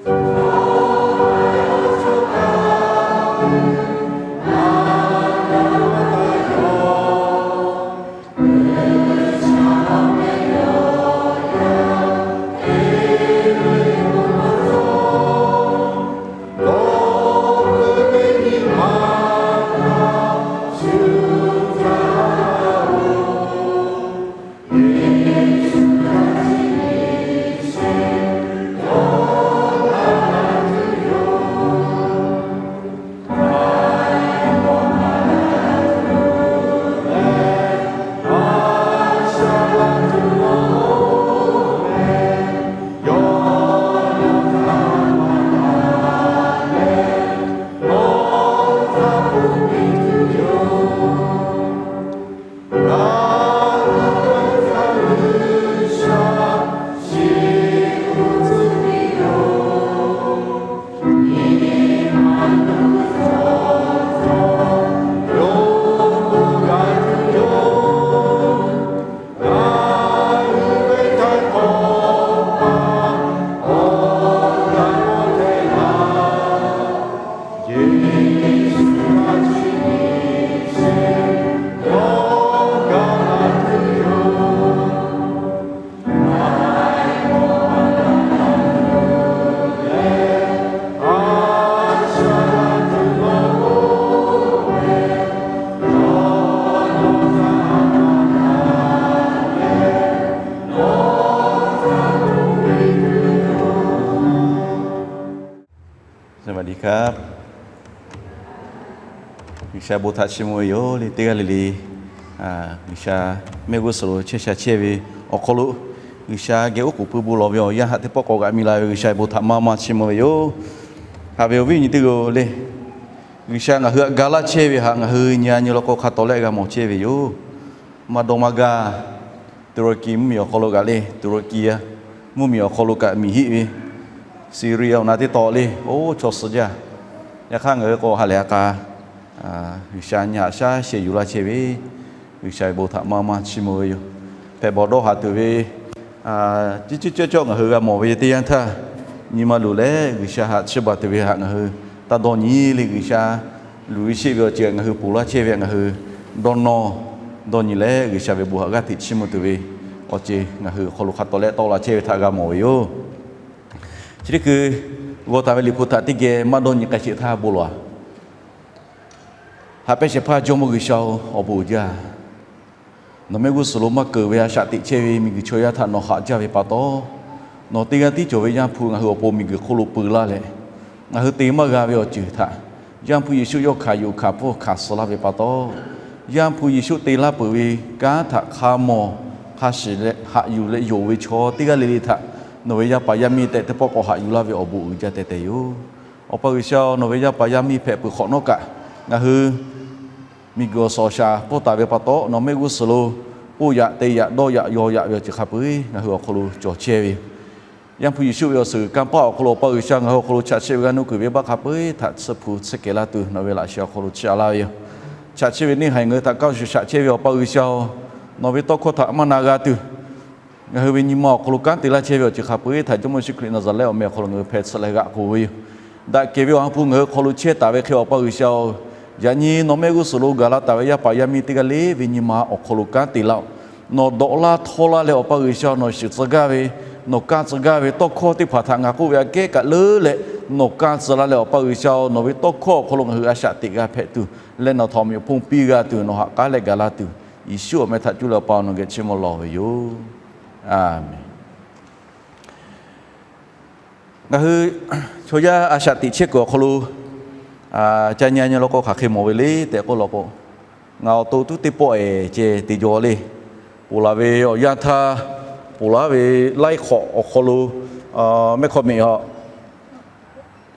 สวัสดีครับ G'uiˬsha bon htaꞈ chiˇ mvuh ve yoˬ le. Teˇ g'aˇ le le G'uiˬsha mehˆ g'uˇ suhˍ lo chehˇ sha chehˇ ve awˬ hk'aw lo, G'uiˬsha geh oˉ k'oˍ pui bon lawˬ ve awˬ yanˇ haꞈ teˇ pawˆ k'awꞈ g'aꞈ mi la ve G'uiˬsha bon htaꞈ maˇ maˇ chiˇ mvuh ve yoˬ. Haꞈ ve awˬ viˉ awˬ nyi teˇ g'aˇ le, G'uiˬsha ngaˬ hui htaꞈ ga laˇ chehˇ ve htaꞈ ngaˬ hui nyi a nyi law k'o hk'a tawˍ leh g'a mawˬ chehˇ ve yoˬ. Maˇ dawˇ maˇ gaˇ, Tuˍruˍkiˍ mvuhˇmiˬ awˬ hk'aw lo kaꞈ le, Tuˍruˍkiˍ mvuhˇmiˬ awˬ hk'aw lo kaꞈ miˬ hiˆ ve, Siˍriˍyaꞈ awˬ na teˇ taw le, oˇ chaw suh jaˇ. Yaꞈ hk'aˇ ngaˬ hui k'o ha lehˬ a k'a G'uiˬsha nyi haꞈ shaˉ sheh yuˬ laˇ chehˇ ve, G'uiˬsha ve bon htaꞈ maˇ maˇ chiˇ mvuh ve yoˬ. Hpehꞈ bawˬ dawˇ haꞈ tuˬ ve, ciˉ ciˉ cawˇ cawˇ ngaˬ hui g'a mawˬ ve teˇ yanˇ htaˇ, nyi ma luˬ leh G'uiˬsha haꞈ chiˇ baˬ tuˬ ve htaꞈ ngaˬ hui taˇ dawˇ nyi le. G'uiˬsha luˬ ve sheˆ ve awˬ ceuˬ ngaˬ hui ponˬ laˇ chehˇ ve htaꞈ ngaˬ hui dawˇ nawˇ dawˇ nyi leh, G'uiˬsha ve bon htaꞈ g'aˇ hteꞈ chiˇ mvuh tuˬ ve awˬ ceuˬ ngaˬ hui awˬ hk'aw lo hk'a tawˍ leh tawˆ la chehˇ ve htaꞈ g'a mawˬ ve yoˬ. Chi teˇ hkui g'aw taˍ ve Liꞈ hpu htaꞈ teˇ geh maˇ dawˇ nyi k'ai sheˍ htaˇ bon lawˬ. Haꞈ pehnˇ shehˍ hpaˇ Jawˇmawˇ G'uiˬsha-oˬ, awˬ bon uiˍ jaˇ. Nawˬ mehˆ g'uˇ suhˍ lo maˇ keunˍ ve a shaꞈ teꞈ chehˇ ve miˬguiˬ chaw yaˇ htaꞈ nawˬ haꞈ jaˇ ve pa taw, nawˬ teˇ g'aˇ tiˉ cawˬ ve Yaˇ hpu ngaˬ hui awˬ pon miˬguiˬ hk'oˆ lo peu laˇ leh, ngaˬ hui te maˇ g'a ve awˬ ceuˬ htaꞈ Yaˇ hpu Yeˍsuˆ yawˇ hkanˍ yuˬ hkanˍ pfuhˇ hkanˍ suh laˇ ve pa taw, Yaˇ hpu Yeˍsuˆ te laˇ peuˬ ve kanˉ htaꞈ hk'a mawˬ hk'a shiˍ leh haꞈ yuˬ leh yonˍ ve chaw teˇ g'aˇ le le htaꞈ nawˬ ve yaˇ paˍ yaˇ miˇ tehꞈ teˇ pawˆ k'awꞈ haꞈ yuˬ laˇ ve awˬ bon uiˍ jaˇ tehꞈ tehꞈ yoˬ. Awˬ pa G'uiˬsha-oˬ, nawˬ ve yaˇ paˍ yaˇ miˇ hpehꞈ peuˬ hk'awꞈ nawˉ kaꞈ, ngaˬ hui miˬguiˬ awˬ suhˍ awˬ shaˍ pfuhˇ taˍ ve pa taw, nawˬ mehˆ g'uˇ suhˍ lo k'oˆ yaꞈ te yaꞈ dawˇ yaꞈ yaw yaꞈ ve awˬ ceuˬ hk'a peu-eˬ ngaˬ hui awˬ hk'aw lo cawˬ chehˇ ve yoˬ. Yaˇ hpu Yeˍsuˆ ve awˬ suhˍ kanˇ paˆ awˬ hk'aw lo Awˬ pa G'uiˬsha ngaˬ hui awˬ hk'aw lo chaꞈ chiˆ ve g'aˇ nuˇ kuiˬ venˇbaˆ hk'a peu-eˬ htaꞈ tsuhˇ hpu tsuhˇ kehˬ laˇ tuˬ nawˬ ve laꞈ sheh awˬ hk'aw lo chiˇ a laˇ ve yoˬ. Chaꞈ chiˆ ve neˇ haiˬ ngaˬ hui htaꞈ kaˇ shuˍ shaꞈ chehˇ ve Awˬ pa G'uiˬsha-oˬ, nawˬ ve tawˇ hkawˇ htaꞈ maˇ na g'a tuˬ, ngaˬ hui ve nyi ma awˬ hk'aw lo kanˉ te laˇ chehˇ ve awˬ ceuˬ hk'a peu-eˬ htaꞈ Jawˇmawˇ Yeˍsuˆ Hkriꞈ Naˍzaˍrehˆ awˬ meh awˬ hk'aw lo ngaˬ hui hpeh tsuhꞈ leh g'aꞈ k'oˬ ve yoˬ. Daꞈ kehˬ ve Awˬ ha hpu ngaˬ hui hk'aw lo chehˇ taˍ ve hk'e Awˬ pa G'uiˬsha-oˬ, yaꞈ nyi nawˬ mehˆ g'uˇ suhˍ lo gaˬ la taˍ ve yaˇ paˍ yaˇ miˇ teˇ g'aˇ le ve nyi ma awˬ hk'aw lo kanˉ te laˇ-oˆ. Nawˬ dawꞈ laˇ htawˇ laˇ leh Awˬ pa G'uiˬsha nawˬ shiˍ tcuh gaˇ ve, nawˬ kaˇ tcuh gaˇ ve tawˇ hkawˇ teˇ hpaˍ htaꞈ ngaˬ k'oˆ ve aꞈ kehˉ kaꞈ leuˉ leh, nawˬ kaˇ tcuh laˇ leh Awˬ pa G'uiˬsha-oˬ, nawˬ ve tawˇ hkawˇ awˬ hk'aw lo ngaˬ hui a shaꞈ teꞈ g'a hpehꞈ tuˬ leh nawˬ htaꞈ awˬ meꞈ awˬ hponˇ piˇ g'a tuˬ nawˬ haꞈ k'aˉ leh gaˬ la tuˬ, Yeˍsuˆ awˬ meh htaꞈ cuˇ leh Awˬ pa nawˬ geh chiˇ mvuh lawˬ ve yoˬ. Aˬ menˍ. Ngaˬ hui chaw yaˇ a shaꞈ teꞈ chehˇ kuiˬ awˬ hk'aw lo ca nyi a nyi law k'o hk'aˬ hk'e mawˬ ve le tehꞈ k'oˆ law k'o, ngaˬ awˬ to tuˉ teˇ pawˆ ehˍ ceh te jaw le. Ponˬ laˬ ve awˬ yanˇ htaˇ, ponˬ laˬ ve laiˉ hk'awꞈ awˬ hk'aw lo mehˆ hkawˇ meꞈ a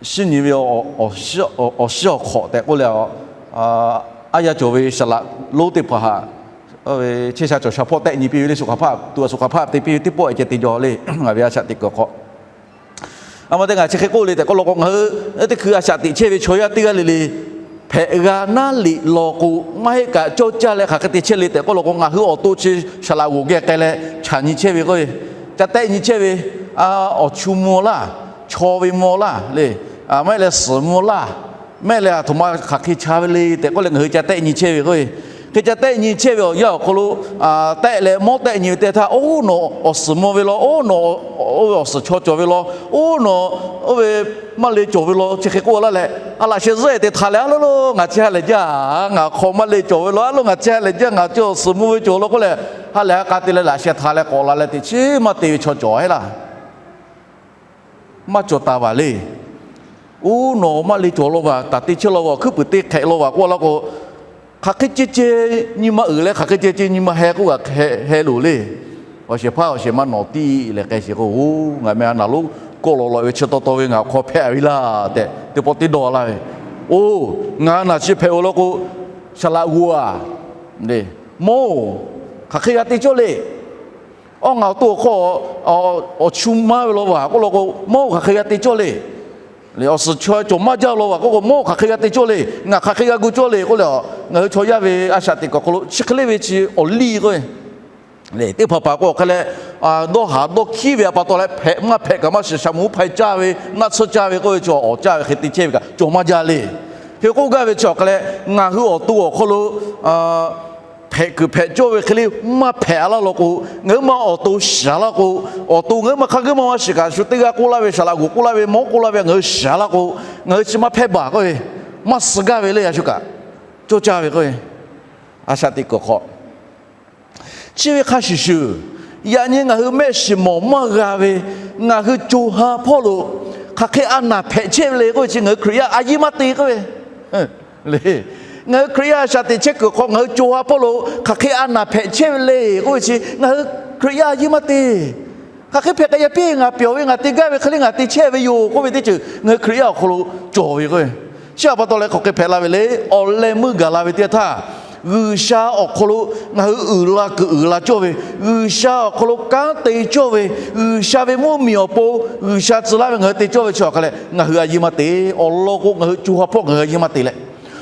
shinˉ nyi ve awˬ shiˉ awˬ hk'awꞈ tehꞈ k'oˆ leh, aˉ yaˇ cawˬ ve saˍ laꞈ lonˉ teˇ hpaˍ htaꞈ chehˇ sha cawˬ sha hpawˇ tehˆ nyi piˇ ve le. Shu hk'aˬ hpaˇ tuˬ a shu hk'aˬ hpaˇ te piˇ ve teˇ pawˆ ehˍ ceh te jaw le. Ngaˬ ve a shaꞈ teꞈ kuiˬ awˬ hk'aw a ma te ngaˬ chi hk'e k'oˆ le tehꞈ k'oˆ law k'o, ngaˬ hui teˇ hkui a shaꞈ teꞈ chehˇ ve chaw yaˇ teˇ g'aˇ le le hpehꞈ g'a naˉ liꞈ law k'o, maˇ heˆ kaꞈ cawˇ caˇ leh hk'aˬ hk'e te chehˇ le tehꞈ k'oˆ law k'o, ngaˬ hui awˬ to chi saˍ laꞈ g'oˬ geh k'ai leh chaꞈ nyi chehˇ ve k'o, ca tehˆ nyi chehˇ ve, awˬ chu mvuh laˇ, htaw ve mvuh laˇ le, maˇ heˆ leh suhˍ mvuh laˇ, maˇ heˆ leh aˬ htoꞈ ma hk'aˬ hk'e cha ve le tehꞈ k'oˆ leh ngaˬ hui ca tehˆ nyi chehˇ ve k'o, hk'e ca tehˆ nyi chehˇ ve awˬ yanˇ awˬ hk'aw lo tehˆ leh mawˇ tehˆ nyi ve teˇ htaˇ, oˇ nawˬ awˬ suhˍ mvuh ve law, oˇ nawˬ oˇ ve awˬ suhˍ chaw cawˬ ve law, oˇ nawˬ oˇ ve maˇ le cawˬ ve law, chi hk'e k'oˆ laˇ leh, a laꞈ sheh zuhˆ-e te htaꞈ leh, a loˉ loˉ ngaˬ chi ha lehˬ jaˇ, ngaˬ hk'aw maˇ le cawˬ ve law, a loˉ ngaˬ chi ha lehˬ jaˇ, ngaˬ chi awˬ suhˍ mvuh ve cawˬ law k'oˆ leh, ha lehˬ ha k'a te leh laꞈ sheh htaꞈ leh k'awꞈ la leh teꞈ chiˉ maˇ te ve chaw cawˬ heˆ laˇ. Maˇ cawˬ taˍ vaˬ le. Oˇ nawˬ maˇ le cawˬ law vaˬ, taˍ te chehˇ law vaˬ, awˬ hkuiˉ puiˍ te hk'ehꞈ law vaˬ k'oˆ laˇ k'o, hk'aˬ hk'e ceh ceh nyi ma uiˍ leh hk'aˬ hk'e ceh ceh nyi ma heh k'oˆ kaꞈ heh loˬ le. Awˬ shehˍ hpaˇ awˬ shehˍ ma nawˬ tiˇ leh k'ai sheˍ k'o, oˇ ngaˬ meh a naˍ lonˉ kawˆ lawꞈ lawꞈ ve chi taw taw ve ngaˬ awˬ hk'aw hpehꞈ ve laˇ tehꞈ teˇ pawˆ teˇ dawˇ laˇ ve. Oˇ ngaˬ a naˍ chi hpehꞈ-oˬ law k'o, saˍ laꞈ g'oˬ-a, mawˇ-oˬ, hk'aˬ hk'e g'a te cawˇ le. Awˇ ngaˬ awˬ to awˬ hk'aw awˬ chu maˇ ve law vaˬ k'oˆ law k'o, mawˇ-oˬ, hk'aˬ hk'e g'a te cawˇ le. Awˬ suhˍ chaw cawˬ maˇ jaˇ law vaˬ k'oˆ k'o, mawˇ-oˬ, hk'aˬ hk'e g'a te cawˇ le, ngaˬ hk'aˬ hk'e g'a gu cawˇ le k'oˆ leh, ngaˬ hui chaw yaˇ ve a shaꞈ teꞈ kuiˬ awˬ hk'aw lo chi hk'e le ve chi awˬ liˇ k'oˆ ve le. Teˇ hpaˍ hpaˍ k'o awˬ hk'e leh, dawˇ haˍ dawˇ hkiˉ ve a pa taw leh hpehꞈ maˇ hpehꞈ kaꞈ maˇ shiˍ, shaˍ muˍ uˉ hpaˇ caˇ ve, naˆ tsuhˇ caˇ ve k'oˆ ve chi awˬ caˇ ve hk'e te chehˇ ve kaꞈ cawˬ maˇ jaˇ le. Hk'e k'oˆ gaˇ ve chi awˬ hk'e leh, ngaˬ hui awˬ to awˬ hk'aw lo hpehꞈ kuiˬ hpehꞈ cawˇ ve hk'e le maˇ hpehꞈ laˇ law k'o, ngaˬ hui ma awˬ to shiˍ laˇ k'o, awˬ to ngaˬ hui ma hk'a geuˆ maˇ maˇ shiˍ kaꞈ shu teˇ g'aˇ k'oˆ laˇ ve, saˍ laꞈ g'oˬ k'oˆ laˇ ve, mawˇ k'oˆ laˇ ve ngaˬ hui shiˍ laˇ k'o, ngaˬ hui chi maˇ hpehˇ baˬ k'oˆ ve, maˇ suh gaˇ ve le. A shu kaꞈ cawˇ caˇ ve k'oˆ ve, a shaꞈ teꞈ kuiˬ hk'aw chi ve hk'a shuˍ shuˍ, yaꞈ nyi ngaˬ hui mehˆ shiˍ mawˬ maˇ g'a ve, ngaˬ hui co ha hpawˇ lo hk'aˬ hk'e a naˍ hpehꞈ chehˇ ve le k'oˆ ve chi ngaˬ hui Hkriꞈ yaˇ a yiˇ maˇ te k'oˆ ve le. Ngaˬ hui Hkriꞈ yaˇ a shaꞈ teꞈ chehˇ kuiˬ hk'aw ngaˬ hui co ha hpawˇ lo hk'aˬ hk'e a naˍ hpehꞈ chehˇ ve le k'oˆ ve chi ngaˬ hui Hkriꞈ yaˇ a yiˇ maˇ te. Hk'aˬ hk'e hpehꞈ k'ai yaˇ piˇ, ngaˬ pyawˬ ve ngaˬ te gaˇ ve hk'e le ngaˬ te chehˇ ve yoˬ k'oˆ ve teˇ ceuˬ ngaˬ hui Hkriꞈ yaˇ awˬ hk'aw lo cawˬ ve k'o, chi a pa taw leh hk'aˬ hk'e hpehꞈ la ve le. Awˬ leh meuˇ gaˬ la ve teˇ htaˇ, G'uiˬsha awˬ hk'aw lo ngaˬ hui uiˍ la kuiˬ uiˍ la cawˇ ve, G'uiˬsha awˬ hk'aw lo kanˉ te cawˇ ve, G'uiˬsha ve mvuhˇmiˬ awˬ pon G'uiˬsha tcuh laˇ ve ngaˬ hui te cawˇ ve chi awˬ hk'a leh ngaˬ hui a yiˇ maˇ te. Awˬ lawn k'o, ngaˬ hui co ha hpawˇ ngaˬ hui a yiˇ maˇ te leh,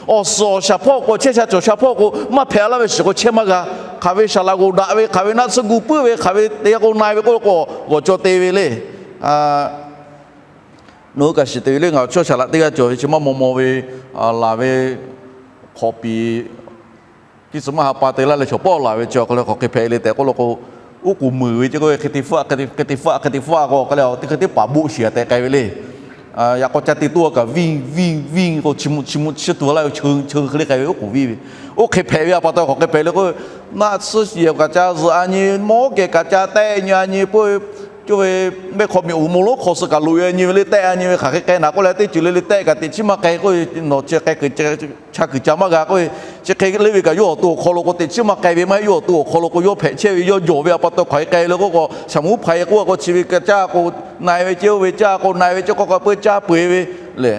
awˬ suhˍ awˬ shaˍ hpawˇ k'o, chehˇ sha cawˬ sha hpawˇ k'o, maˇ hpehꞈ laˇ ve shiˍ k'o chehˇ maˇ g'a. Hk'aˬ ve saˍ laꞈ g'oˬ daꞈ ve, hk'aˬ ve naˆ tsuhˇ gu puiˉ ve, hk'aˬ ve te k'o na-e ve k'oˆ lo k'o, g'awˬ caw te ve le. Nawˬ hui kaꞈ shiˍ te ve le. Ngaˬ awˬ chawˇ saˍ laꞈ teˇ g'aˇ cawˬ ve chi maˇ maw maw ve, laˬ ve hk'awꞈ piˍ Christmas ha pa te laˇ leh chaw pawˆ laˬ ve chi awˬ hk'aw lo hk'aˬ hk'e hpehꞈ le tehꞈ k'oˆ lo k'o, oˉ k'oˍ muiˬ ve ce k'o, hk'e te hpfuhˆ, hk'e te hpfuhˆ, hk'e te hpfuhˆ k'o, hk'e le teˇ hk'e teˇ paˍ boˆ shiˍ a tehꞈ k'ai ve le. Yaꞈ k'aw ca te tuˬ a kaꞈ viˇ viˇ viˇ k'o, chi mvuh chi mvuh chi tuˬ laˇ ve chi hk'e le k'ai ve oˉ k'oˍ viˇ ve. Oˇ hk'e hpehꞈ ve a pa taw hk'aˬ hk'e hpehꞈ le k'o, naˆ tsuhˇ shiˍ kaꞈ ca zuhꞈ a nyi, mawˇ kehˬ kaꞈ ca tehˆ nyi a nyi, po co ve mehˆ hk'aw miˬ uiˍ mvuh lonˉ hk'aw suh kaꞈ loꞈ e nyi ve le, tehˆ a nyi ve hk'aˬ hk'e k'ai naˍ k'oˆ leh, teˇ ceuˬ le le tehˆ kaꞈ teꞈ chiˉ maˇ k'ai k'oˆ ve, nawˬ chi k'ai kuiˬ ca maˇ g'a k'oˆ ve, chi hk'e le ve kaꞈ yawˇ awˬ to awˬ hk'aw lo k'o teꞈ chiˉ maˇ k'ai ve maˇ heˆ. Yawˇ awˬ to awˬ hk'aw lo k'o yawˇ hpehꞈ chehˇ ve, yawˇ jawˬ ve a pa taw hk'aˬ hk'e k'ai le k'oˆ k'o, shaˍ muˍ hpaˍ e k'oˆ k'o, chi ve kaꞈ caˇ k'o na-e ve, ce oˇ ve caˇ k'o na-e ve, ce k'oˆ k'o peu caˇ peu-e ve le.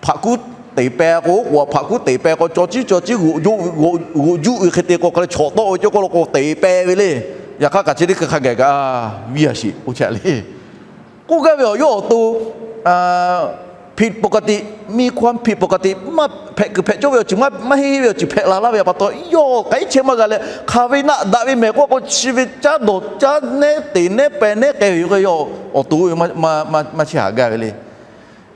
Hpaꞈ kuˉ teˍ peh k'o, oˉ k'oˍ hpaꞈ kuˉ teˍ peh k'o, caw ciˉ caw ciˉ g'oꞈ juˆ uiˍ hk'e te k'o, hk'a leh chawꞈ tawˆ ve ce k'oˆ lo k'o teˍ peh ve le. Yaꞈ hk'aˇ kaꞈ chi teˇ hkui hk'a gaˬ kaꞈ viˇ a shiˍ k'oˆ chehˇ le. K'oˆ gaˇ ve awˬ yawˇ awˬ to ผิดปกติ, มีความผิดปกติ, maˇ hpehꞈ kuiˬ hpehꞈ cawˇ ve awˬ ceuˬ maˇ heˆ ve awˬ ceuˬ hpehꞈ la laˇ ve a pa taw, yawˇ k'ai chehˇ maˇ g'a leh, hk'aˬ ve naˆ daꞈ ve mehˬ k'oˆ k'o, chi ve caˉ dawˬ caˉ nehˉ teꞈ nehˉ peh nehˉ k'ai ve yoˬ k'o, yawˇ awˬ to maˇ chehˇ haˍ gaˇ ve le.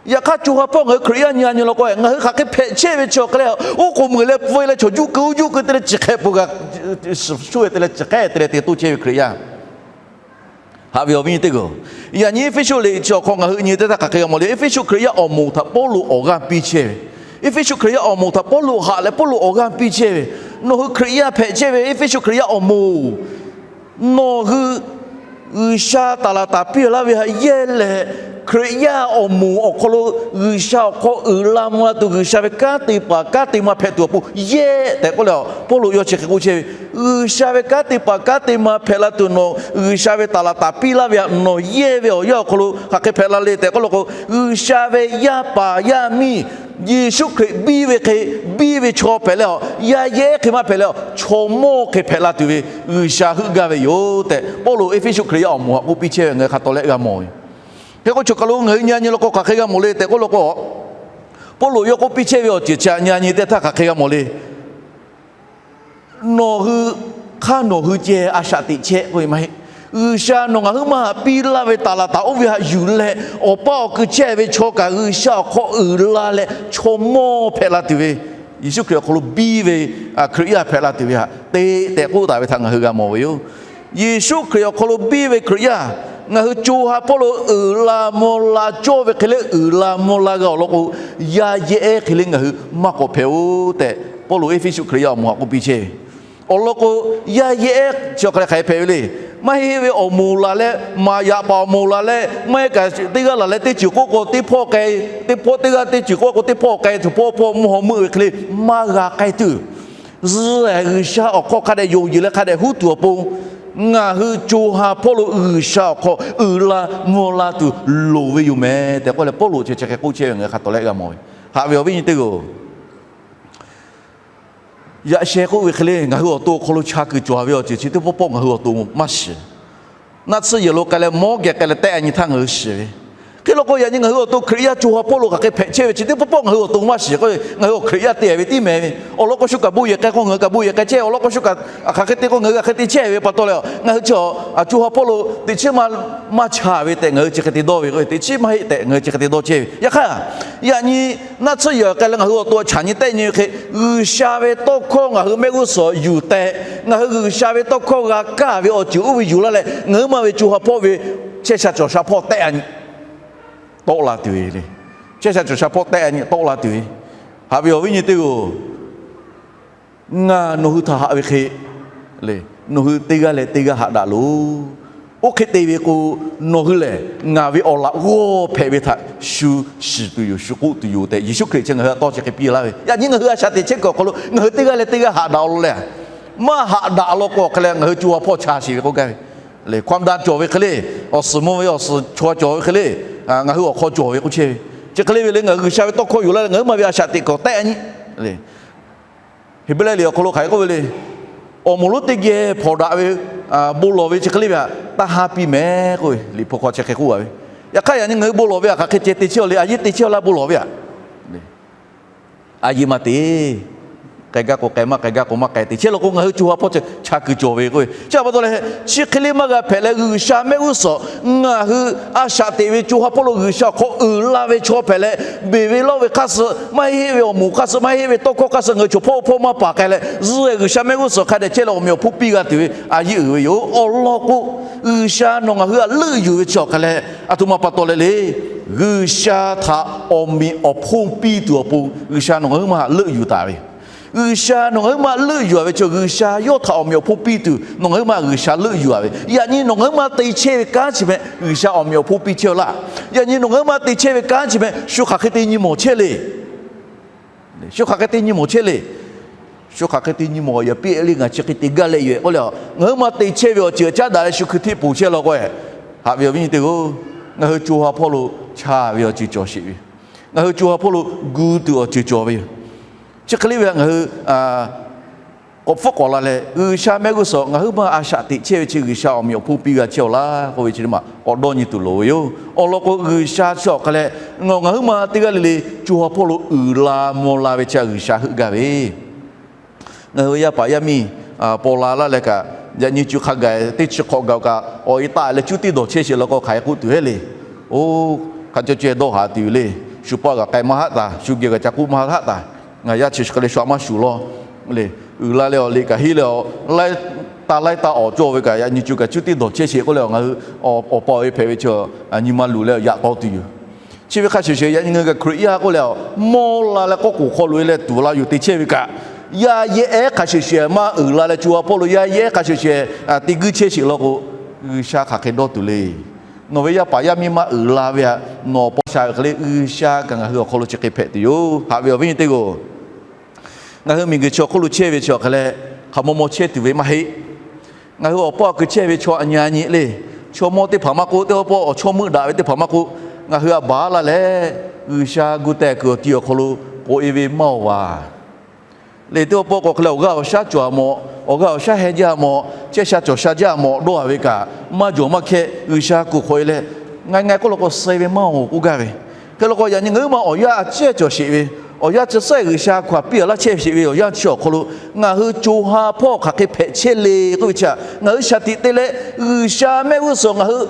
Yaꞈ hk'aˇ co ha hpawˇ ngaˬ hui Hkriꞈ yaˇ nyi a nyi law k'o, ngaˬ hui hk'aˬ hk'e hpehꞈ chehˇ ve chi awˬ hk'e leh, oˉ k'oˍ muiˬ leh pfuhˇ leh chaw juˆ keu juˆ keu te leh chi hk'e peuˬ g'a, shu ve te leh chi hk'e te leh te toˇ chehˇ ve Hkriꞈ yaˇ. Haꞈ ve awˬ viˉ nyi teˇ g'aˇ, yaꞈ nyi Eˇfeˇsuꞈ liꞈ chi awˬ hk'aw ngaˬ hui nyi teˇ htaˇ hk'aˬ hk'e g'a mawˬ le. Eˇfeˇsuꞈ Hkriꞈ yaˇ awˬ moˍ htaꞈ Pawˇluꞈ awˬ g'aˇ piˇ chehˇ ve. Eˇfeˇsuꞈ Hkriꞈ yaˇ awˬ moˍ htaꞈ Pawˇluꞈ haꞈ leh Pawˇluꞈ awˬ g'aˇ piˇ chehˇ ve. Nawˬ hui Hkriꞈ yaˇ hpehꞈ chehˇ ve Eˇfeˇsuꞈ Hkriꞈ yaˇ awˬ moˍ, nawˬ hui G'uiˬsha taˍ laˍ taˍ piˇ laˇ ve htaꞈ yehˇ leh, Hkriꞈ yaˇ awˬ moˍ awˬ hk'aw lo G'uiˬsha awˬ hk'aw uiˍ la mvuh la tuˬ, G'uiˬsha ve kanˉ te paˍ kanˉ te ma hpehꞈ tuˬ awˬ pon yehˇ tehꞈ k'oˆ leh, Pawˇluꞈ yawˇ chi hk'e k'oˆ chehˇ ve, G'uiˬsha ve kanˉ te paˍ kanˉ te ma hpehꞈ la tuˬ nawˬ G'uiˬsha ve taˍ laˍ taˍ piˇ laˇ ve htaꞈ nawˬ yehˇ ve awˬ yanˇ awˬ hk'aw lo hk'aˬ hk'e hpehꞈ la le tehꞈ k'oˆ lo k'o, G'uiˬsha ve yaˇ paˍ yaˇ miˇ Yeˍsuˆ Hkriꞈ biˇ ve hk'e biˇ ve chaw hpehꞈ leh, yaˇ yehˉ hk'e maˇ hpehꞈ leh, chaw mawˇ hk'e hpehꞈ la tuˬ ve G'uiˬsha heuˆ gaˇ ve yoˬ tehꞈ, Pawˇluꞈ Eˇfeˇsuꞈ Hkriꞈ yaˇ awˬ moˍ htaꞈ k'oˆ piˇ chehˇ ve ngaˬ hui hk'a tawˍ leh g'a mawˬ ve. Hk'e k'o, choˬ kaˬ lo ngaˬ hui nyi a nyi law k'o hk'aˬ hk'e g'a mawˬ le tehꞈ k'oˆ lo k'o, Pawˇluꞈ yawˇ k'oˆ piˇ chehˇ ve awˬ ceuˬ chi nyi a nyi teˇ htaˇ hk'aˬ hk'e g'a mawˬ le. Nawˬ hui hk'aˇ nawˬ hui ceh a shaꞈ teꞈ chehˇ k'oˆ ve maˇ heˆ. G'uiˬsha nawˬ ngaˬ huiˉ maˇ haꞈ piˇ laˇ ve taˍ laˍ taˍ oˇ ve haꞈ yuˬ leh, awˬ paˇ awˬ kuiˬ chehˇ ve chaw kaꞈ G'uiˬsha awˬ hk'aw uiˍ la leh chaw mawˇ hpehꞈ la tuˬ ve, Yeˍsuˆ Hkriꞈ awˬ hk'aw lo biˇ ve Hkriꞈ yaˇ hpehꞈ la tuˬ ve haꞈ te tehꞈ k'oˆ taˍ ve htaꞈ ngaˬ hui g'a mawˬ ve yoˬ. Yeˍsuˆ Hkriꞈ awˬ hk'aw lo biˇ ve Hkriꞈ yaˇ ngaˬ hui co ha hpawˇ lo uiˍ la mvuh la cawˇ ve hk'e leh uiˍ la mvuh la g'a awˬ lawn k'o, yaˇ yehˉ hk'e leh ngaˬ hui maˇ k'awꞈ hpehꞈ-oˬ tehꞈ, Pawˇluꞈ Eˇfeˇsuꞈ Hkriꞈ yaˇ awˬ moˍ htaꞈ k'oˆ piˇ chehˇ ve. Awˬ lawn k'o, yaˇ yehˉ chi awˬ hk'a leh hk'aˬ hk'e hpehꞈ ve le. Maˇ heˆ ve awˬ moˍ laˬ leh, maˍ yaꞈ paˍ awˬ moˍ laˬ leh, maˇ heˆ kaꞈ teˇ g'aˇ laˬ leh teˇ ceuˬ k'oˆ k'o teˇ hpawˇ k'ai, teˇ hpawˇ teˇ g'aˇ teˇ ceuˬ k'oˆ k'o teˇ hpawˇ k'ai tuˬ, hpawˇ hpawˇ mvuhˇ haw meuˆ ve hk'e le maˇ g'a k'ai tuˬ, zuhꞈ G'uiˬsha awˬ hk'aw hk'a dehꞈ yonˍ yeˬ leh hk'a dehꞈ huˉ tuˬ awˬ pon, ngaˬ hui co ha hpawˇ lo G'uiˬsha awˬ hk'aw uiˍ la mvuh la tuˬ loˍ ve yoˬ meh tehꞈ k'oˆ leh, Pawˇluꞈ chi chi hk'e k'oˆ chehˇ ve ngaˬ hui hk'a tawˍ lehˆ g'a mawˬ ve. Haꞈ ve awˬ viˉ nyi teˇ g'aˇ-oˬ, yaꞈ sheh k'oˆ ve hk'e le, ngaˬ hui awˬ to awˬ hk'aw lo cha kuiˬ cawˬ ve awˬ ceuˬ chi teˇ pawˆ pawˆ ngaˬ hui awˬ to maˇ shiˍ. Naˆ tsuhˇ yehˬ lo k'ai leh mawˉ geh k'ai leh tehˆ a nyi htaˇ ngaˬ hui shiˍ ve. Hk'e law k'o, yaꞈ nyi ngaˬ hui awˬ to Hkriꞈ yaˇ co ha hpawˇ lo hk'aˬ hk'e hpehꞈ chehˇ ve chi teˇ pawˆ pawˆ ngaˬ hui awˬ to maˇ shiˍ k'o, ngaˬ hui awˬ Hkriꞈ yaˇ te ve tiˉ meh ve. Awˬ lawn k'o, shu kaꞈ bon yehˬ k'ai k'o ngaˬ hui kaꞈ bon yehˬ k'ai chehˇ. Awˬ lawn k'o, shu kaꞈ hk'aˬ hk'e te k'o ngaˬ hui hk'aˬ hk'e te chehˇ ve pa taw leh, ngaˬ hui chi a co ha hpawˇ lo teꞈ chiˉ maˇ maˇ cha ve tehꞈ ngaˬ hui chi hk'e te dawˇ ve k'o, teꞈ chiˉ maˇ heˆ tehꞈ ngaˬ hui chi hk'e te dawˇ chehˇ ve. Yaꞈ hk'aˇ, yaꞈ nyi naˆ tsuhˇ yehˬ k'ai leh ngaˬ hui awˬ to a chaꞈ nyi tehˆ nyi ve hk'e, G'uiˬsha ve tawˇ hkawˇ ngaˬ hui mehˆ g'uˇ suhˍ yuˬ tehꞈ, ngaˬ hui G'uiˬsha ve tawˇ hkawˇ g'a kaˇ ve awˬ ceuˬ oˇ ve yuˬ laˇ leh, ngaˬ hui maˇ ve co ha hpawˇ ve chehˇ sha cawˬ sha hpawˇ tehˆ a nyi tawˆ la tuˬ ve le. Chehˇ sha cawˬ sha hpawˇ tehˆ a nyi tawˆ la tuˬ ve. Haꞈ ve awˬ viˉ nyi teˇ g'aˇ-oˬ, ngaˬ nawˬ hui htaꞈ haꞈ ve hk'e le, nawˬ hui teˇ g'aˇ leh teˇ g'aˇ haꞈ daꞈ loˬ. Oˇ hk'e te ve k'o, nawˬ hui lehˬ ngaˬ ve awˬ laꞈ g'awˇ hpehꞈ ve htaꞈ shu shiˍ tuˬ yoˬ, shu k'oˆ tuˬ yoˬ tehꞈ, Yeˍsuˆ Hkriꞈ chi ngaˬ hui a tawˇ chi hk'e piˇ laˇ ve. Yaꞈ nyi ngaˬ hui a shaꞈ teꞈ chehˇ kuiˬ awˬ hk'aw lo ngaˬ hui teˇ g'aˇ leh teˇ g'aˇ haꞈ daꞈ law leh, maˇ haꞈ daꞈ law k'o awˬ hk'a leh ngaˬ hui co ha hpawˇ cha shiˍ ve k'oˆ gaˇ ve. Hkaw daꞈ cawˬ ve hk'e le, awˬ suhˍ mvuh ve awˬ suhˍ chaw cawˬ ve hk'e le, ngaˬ hui awˬ hk'aw cawˬ ve k'oˆ chehˇ ve. Chi hk'e le ve le, ngaˬ hui G'uiˬsha ve tawˇ hkawˇ yuˬ laˇ leh ngaˬ hui maˇ ve a shaꞈ teꞈ kuiˬ tehˆ a nyi le. Heˍbrehˇ liꞈ awˬ hk'aw lo hk'aˬ hk'e k'oˆ ve le. Awˬ moˍ lonˉ teˇ geh hpawnˬ daꞈ ve, bon lawˬ ve chi hk'e le ve htaꞈ taˇ ha piˇ meh k'oˆ ve, Liꞈ hpu hk'aw chi hk'e k'oˆ a ve. Yaꞈ hk'aˇ yaꞈ nyi ngaˬ hui bon lawˬ ve htaꞈ hk'aˬ hk'e ceh te chehˇ a le, a yeˇ te chehˇ a laˇ bon lawˬ ve htaꞈ. A yeˇ maˇ te. K'ai gaˇ k'o k'ai, maˇ k'ai gaˇ k'o maˇ k'ai, teꞈ chehˇ law k'o ngaˬ hui co ha hpawˇ chi cha kuiˬ cawˬ ve k'oˆ ve. Chi pa taw leh, chi hk'e le maˇ g'a hpehꞈ leh, G'uiˬsha mehˆ g'uˇ suhˍ ngaˬ hui a shaꞈ teꞈ ve co ha hpawˇ lo G'uiˬsha awˬ hk'aw uiˍ la ve chaw hpehꞈ leh, beˬ ve lawˇ ve hk'aˇ suh, maˇ heˆ ve awˬ moˍ hk'aˇ suh, maˇ heˆ ve tawˇ hkawˇ hk'aˇ suh ngaˬ hui chaw hpawˇ hpawˇ maˇ paˍ k'ai leh, zuhꞈ G'uiˬsha mehˆ g'uˇ suhˍ hk'a dehꞈ chehˇ leh awˬ meꞈ awˬ hponˇ piˇ g'a tuˬ ve a yeˇ uiˍ ve yoˬ. Awˬ lawn k'o, G'uiˬsha nawˬ ngaˬ hui htaꞈ leuˆ yuˬ ve chi awˬ hk'a leh, a htoꞈ ma pa taw leh le, G'uiˬsha htaꞈ awˬ meꞈ awˬ hponˇ piˇ tuˬ awˬ pon G'uiˬsha nawˬ ngaˬ hui maˇ htaꞈ leuˆ yuˬ taˍ ve. G'uiˬsha nawˬ ngaˬ hui maˇ leuˆ yuˬ a ve chi, G'uiˬsha yawˇ htaꞈ awˬ meꞈ awˬ hponˇ piˇ tuˬ nawˬ ngaˬ hui maˇ G'uiˬsha leuˆ yuˬ a ve. Yaꞈ nyi nawˬ ngaˬ hui maˇ te chehˇ ve kanˉ chi meh G'uiˬsha awˬ meꞈ awˬ hponˇ piˇ chehˇ laˇ. Yaꞈ nyi nawˬ ngaˬ hui maˇ te chehˇ ve kanˉ chi meh shu hk'aˬ hk'e te nyi mawˬ chehˇ le. Shu hk'aˬ hk'e te nyi mawˬ chehˇ le. Shu hk'aˬ hk'e te nyi mawˬ yaꞈ piˇ le, ngaˬ chi hk'e te gaˇ leh yoˬ k'oˆ leh, ngaˬ hui maˇ te chehˇ ve awˬ ceuˬ caˉ daꞈ leh shu hkui hteˇ ponˬ chehˇ law k'o, haꞈ ve awˬ viˉ nyi teˇ g'aˇ-oˬ, ngaˬ hui co ha hpawˇ lo chaˇ ve awˬ ceuˬ cawˬ sheˍ ve yoˬ. Ngaˬ hui co ha hpawˇ lo gu tuˬ awˬ ceuˬ cawˬ ve yoˬ. Chi hk'e le ve htaꞈ ngaˬ hui k'awꞈ hpfuhˆ k'awꞈ la leh, G'uiˬsha mehˆ g'uˇ suhˍ ngaˬ hui maˇ a shaꞈ teꞈ chehˇ ve chi G'uiˬsha awˬ meꞈ awˬ hponˇ piˇ g'a chehˇ awˬ laˇ k'oˆ ve chi teˇ maˬ k'awꞈ dawˇ nyi tuˬ loˍ ve yoˬ. Awˬ lawn k'o, G'uiˬsha chi awˬ hk'a leh ngaˬ hui maˇ teˇ g'aˇ le le co ha hpawˇ lo uiˍ la mvuh la ve chi G'uiˬsha heuˆ gaˇ ve Ngaˬ hui yaˇ paˍ yaˇ miˇ paw la laˇ leh kaꞈ, yaꞈ nyi co hk'a gaˬ teˇ chi hk'awꞈ gaˬ kaꞈ, awˬ e taˆ leh cuˇ tiˉ dawˬ chehˇ sheˍ law k'o hk'aˬ hk'e k'oˆ tuˬ heˆ le. Oˇ, hk'a caw ceh dawˇ haˍ tuˬ le. Shu paˆ g'aꞈ k'ai maˇ haˆ taˍ, shu geh g'aꞈ ca k'oˆ maˇ haˆ taˍ. Ngaˬ yaˇ chi hk'e leh shu aꞈ maˇ shuˍ law le. Uiˍ la leh awˬ liꞈ kaꞈ henˇ leh awˬ laiˉ taˇ laiˉ taˇ awˬ cawˇ ve kaꞈ, yaꞈ nyi co kaꞈ cuˇ tiˉ dawˬ chehˇ sheˍ k'oˆ leh, ngaˬ hui awˬ pa awˬ e hpehꞈ ve chi nyi ma luˬ leh yaꞈ taw tuˬ yoˬ. Chi ve hk'a shuˍ shuˍ, yaꞈ nyi ngaˬ hui kaꞈ Hkriꞈ yaˇ k'oˆ leh, mawˇ la leh k'oˆ k'oˍ hk'aw loꞈ e leh tuˬ la yuˬ te chehˇ ve kaꞈ, yaˇ yehˉ ehˉ hk'a shuˍ shuˍ maˇ uiˍ la leh, co ha hpawˇ lo yaˇ yehˉ ehˉ hk'a shuˍ shuˍ ti guiˇ chehˇ sheˍ law k'o, G'uiˬsha hk'aˬ hk'e dawˇ tuˬ le. Nawˬ ve yaˇ paˍ yaˇ miˇ maˇ uiˍ la ve htaꞈ nawˬ awˬ paw sha ve hk'e le, G'uiˬsha kaꞈ ngaˬ hui awˬ hk'aw lo chi hk'e hpehꞈ tuˬ yoˬ. Haꞈ ve awˬ viˉ nyi teˇ g'aˇ-oˬ, ngaˬ hui miˬguiˬ chi awˬ hk'oˆ lo chehˇ ve chi awˬ hk'a leh, hk'aˬ maw maw chehˇ tuˬ ve maˇ heˆ. Ngaˬ hui awˬ paw awˬ kuiˬ chehˇ ve chaw a nyi a nyi le, chaw mawˇ teˇ hpaˍ maˇ k'oˆ, teˇ pawˆ pawˆ awˬ chawˇ meuˆ daꞈ ve teˇ hpaˍ maˇ k'oˆ, ngaˬ hui a baˬ laˇ leh, G'uiˬsha gu teh kuiˬ awˬ ti awˬ hk'aw lo k'oꞈ e ve maˇ oˬ vaˬ le. Teˇ pawˆ pawˆ k'o hk'e leh awˬ g'aˇ awˬ shaˉ cawˬ a mawˬ, awˬ g'aˇ awˬ shaˉ heh jaˇ a mawˬ, chehˇ sha cawˬ sha jaˇ a mawˬ dawˇ a ve kaꞈ, maˇ jawˬ maˇ hkehˇ G'uiˬsha kuˬ hk'oꞈ e leh, nga nga k'oˆ law k'o suh e ve maˇ oˬ k'oˆ gaˇ ve. Hk'e law k'o, yaꞈ nyi ngaˬ hui maˇ awˬ yanˇ a ciˉ cawˬ sheˍ ve, Awˬ yanˇ chi suhˉ G'uiˬsha hkaw aˬ piˇ laˇ chehˇ sheˍ ve awˬ yanˇ chi awˬ hk'aw lo, ngaˬ hui co ha hpawˇ hk'aˬ hk'e hpehꞈ chehˇ le k'oˆ ve chi htaꞈ ngaˬ hui shaˍ tiꞈ te leh, G'uiˬsha mehˆ g'uˇ suhˍ ngaˬ hui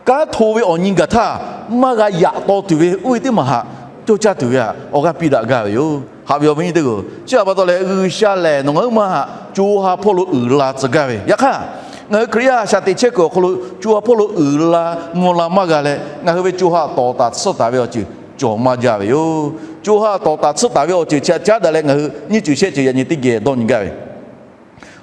kanˉ hto ve awˬ nyi gaˬ htaˇ, maˇ g'a yaꞈ taw tuˬ ve oˇ ve teˇ maˬ htaꞈ cawˇ caˇ tuˬ ve htaꞈ awˬ g'aˇ piˇ daꞈ gaˇ ve yoˬ. Haꞈ ve awˬ viˉ nyi teˇ hpaˍ-oˬ, chi htaꞈ pa taw leh G'uiˬsha lehˬ nawˬ ngaˬ hui maˇ co ha hpawˇ lo uiˍ la tcuh gaˇ ve. Yaꞈ hk'aˇ, ngaˬ hui Hkriꞈ yaˇ shaꞈ teꞈ chehˇ kuiˬ awˬ hk'aw lo co ha hpawˇ lo uiˍ la mvuh la maˇ g'a leh, ngaˬ hui ve co ha tawˍ taˍ tsuhˇ taˍ ve awˬ ceuˬ cawˬ maˇ jaˇ ve yoˬ. Co ha tawˍ taˍ tsuhˇ taˍ ve awˬ ceuˬ chi htaꞈ caˉ daꞈ leh ngaˬ hui nyiˇ ceuˬ shehˆ ceuˬ yaꞈ nyi teˇ geh dawˇ nyi gaˇ ve,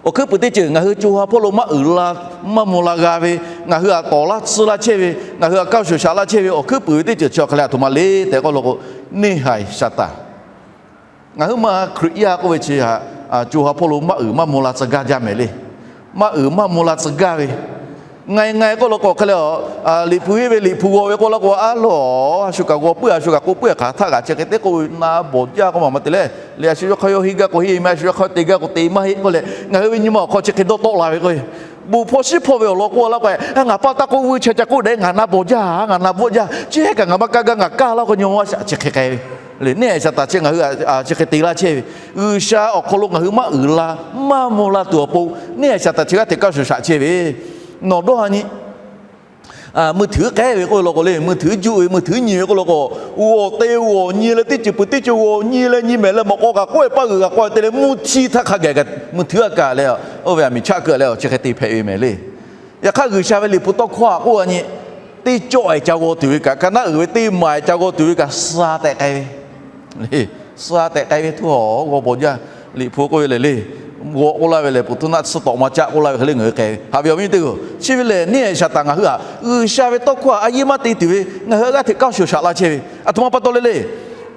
awˬ hkuiˉ puiˍ teˇ ceuˬ ngaˬ hui co ha hpawˇ lo maˇ uiˍ la maˇ mvuh la g'a ve, ngaˬ hui htaꞈ tawˍ laˇ tsuhˇ laˇ chehˇ ve, ngaˬ hui htaꞈ kaˇ shoˍ shaꞈ laˇ chehˇ ve awˬ hkuiˉ puiˍ ve teˇ ceuˬ chi awˬ hk'aˬ leh a htoꞈ ma le tehꞈ k'oˆ law k'o, neˇ haiˬ shaˍ taˍ. Ngaˬ hui ma Hkriꞈ yaˇ k'oˆ ve chi htaꞈ co ha hpawˇ lo maˇ uiˍ maˇ mvuh la tcuh gaˇ jaˇ mehˍ le. Maˇ uiˍ maˇ mvuh la tcuh gaˇ ve, nga nga k'oˆ law k'o hk'e leh, Liꞈ hpu henˇ ve Liꞈ hpu g'aw ve k'oˆ laˇ k'o, a loˬ, a shu kaꞈ g'aw puiˉ, a shu kaꞈ k'oˆ puiˉ, hk'aˬ htaˇ kaꞈ chi hk'e te k'oˆ ve na bawˬ jaˇ k'oˆ maˬ maˇ te leh, le a shu yawˇ hk'aˇ yawˇ henˇ gaˇ k'o henˇ, maˇ a shu yawˇ hk'aˇ te gaˇ k'o te maˇ heˆ k'oˆ leh, ngaˬ hui ve nyi ma awˬ hk'aw chi hk'e dawˇ tawˆ la ve k'o, bon hpawˇ shiˉ hpawˇ ve awˬ lawn k'oˆ laˇ k'o, ngaˬ pa taˇ k'oˆ vuiˇ chi ca k'oˆ daꞈ, ngaˬ na bawˬ jaˇ, ngaˬ na bawˆ jaˇ, chi hk'e kaꞈ ngaˬ maˇ kaˇ gaˇ, ngaˬ kaˇ laˇ k'o nyi ma shaꞈ chi hk'e k'ai ve le. Neˇ haiˬ shaˍ taˍ chi ngaˬ hui chi hk'e te laˇ chehˇ ve, G'uiˬsha awˬ hk'aw lo ngaˬ hui maˇ uiˍ la maˇ mvuh la tuˬ awˬ pon, neˇ haiˬ shaˍ taˍ chi g'aˇ hteꞈ kaˇ shoˍ shaꞈ chehˇ ve, nawˬ dawˇ ha nyi มือถือ k'ehˉ ve k'oˆ law k'o le, มือถือ juˆ ve, มือถือ nyi ve k'oˆ law k'o, g'awˬ te g'awˬ nyi leh teˇ ceuˬ peuˬ teˇ ceuˬ g'awˬ nyi leh nyi mehˍ leh mawꞈ k'aw kaꞈ k'oˆ ve paˇ g'uiˬ kaꞈ k'oˆ ve te leh mvuhˇ htiˇ htaˇ hk'a gaˬ kaꞈ มือถือ a kaꞈ leh, oˇ ve a miˬ chaˆ keu leh chi hk'e te hpehꞈ ve mehˍ le. Yaꞈ hk'aˇ G'uiˬsha ve Liꞈ hpu tawˇ hkawˇ htaꞈ k'oˆ a nyi, teˇ cawˆ e ca g'aw tuˬ ve kaꞈ, ka naˉ uiˍ ve teˇ maˬ e ca g'aw tuˬ ve kaꞈ, suh tehꞈ k'ai ve, suh tehꞈ k'ai ve htu hawˬ g'aw bawˬ jaˇ. Liꞈ hpu k'oˆ ve lehˬ le, g'awˬ k'oˆ laˇ ve lehˬ, puˍ htuˇ naˆ tsuhˇ tawꞈ ma caˆ k'oˆ laˇ ve hk'e le ngaˬ hui k'ai ve. Haꞈ ve awˬ viˉ teˇ g'aˇ, chi ve lehˬ neˇ haiˬ shaˍ taˍ ngaˬ hui htaꞈ G'uiˬsha ve tawˇ hkawˇ htaꞈ a yiˇ maˇ te tuˬ ve ngaˬ hui a g'aˇ hteꞈ kaˇ shoˍ shaꞈ laˇ chehˇ ve, a htoꞈ ma pa taw le le.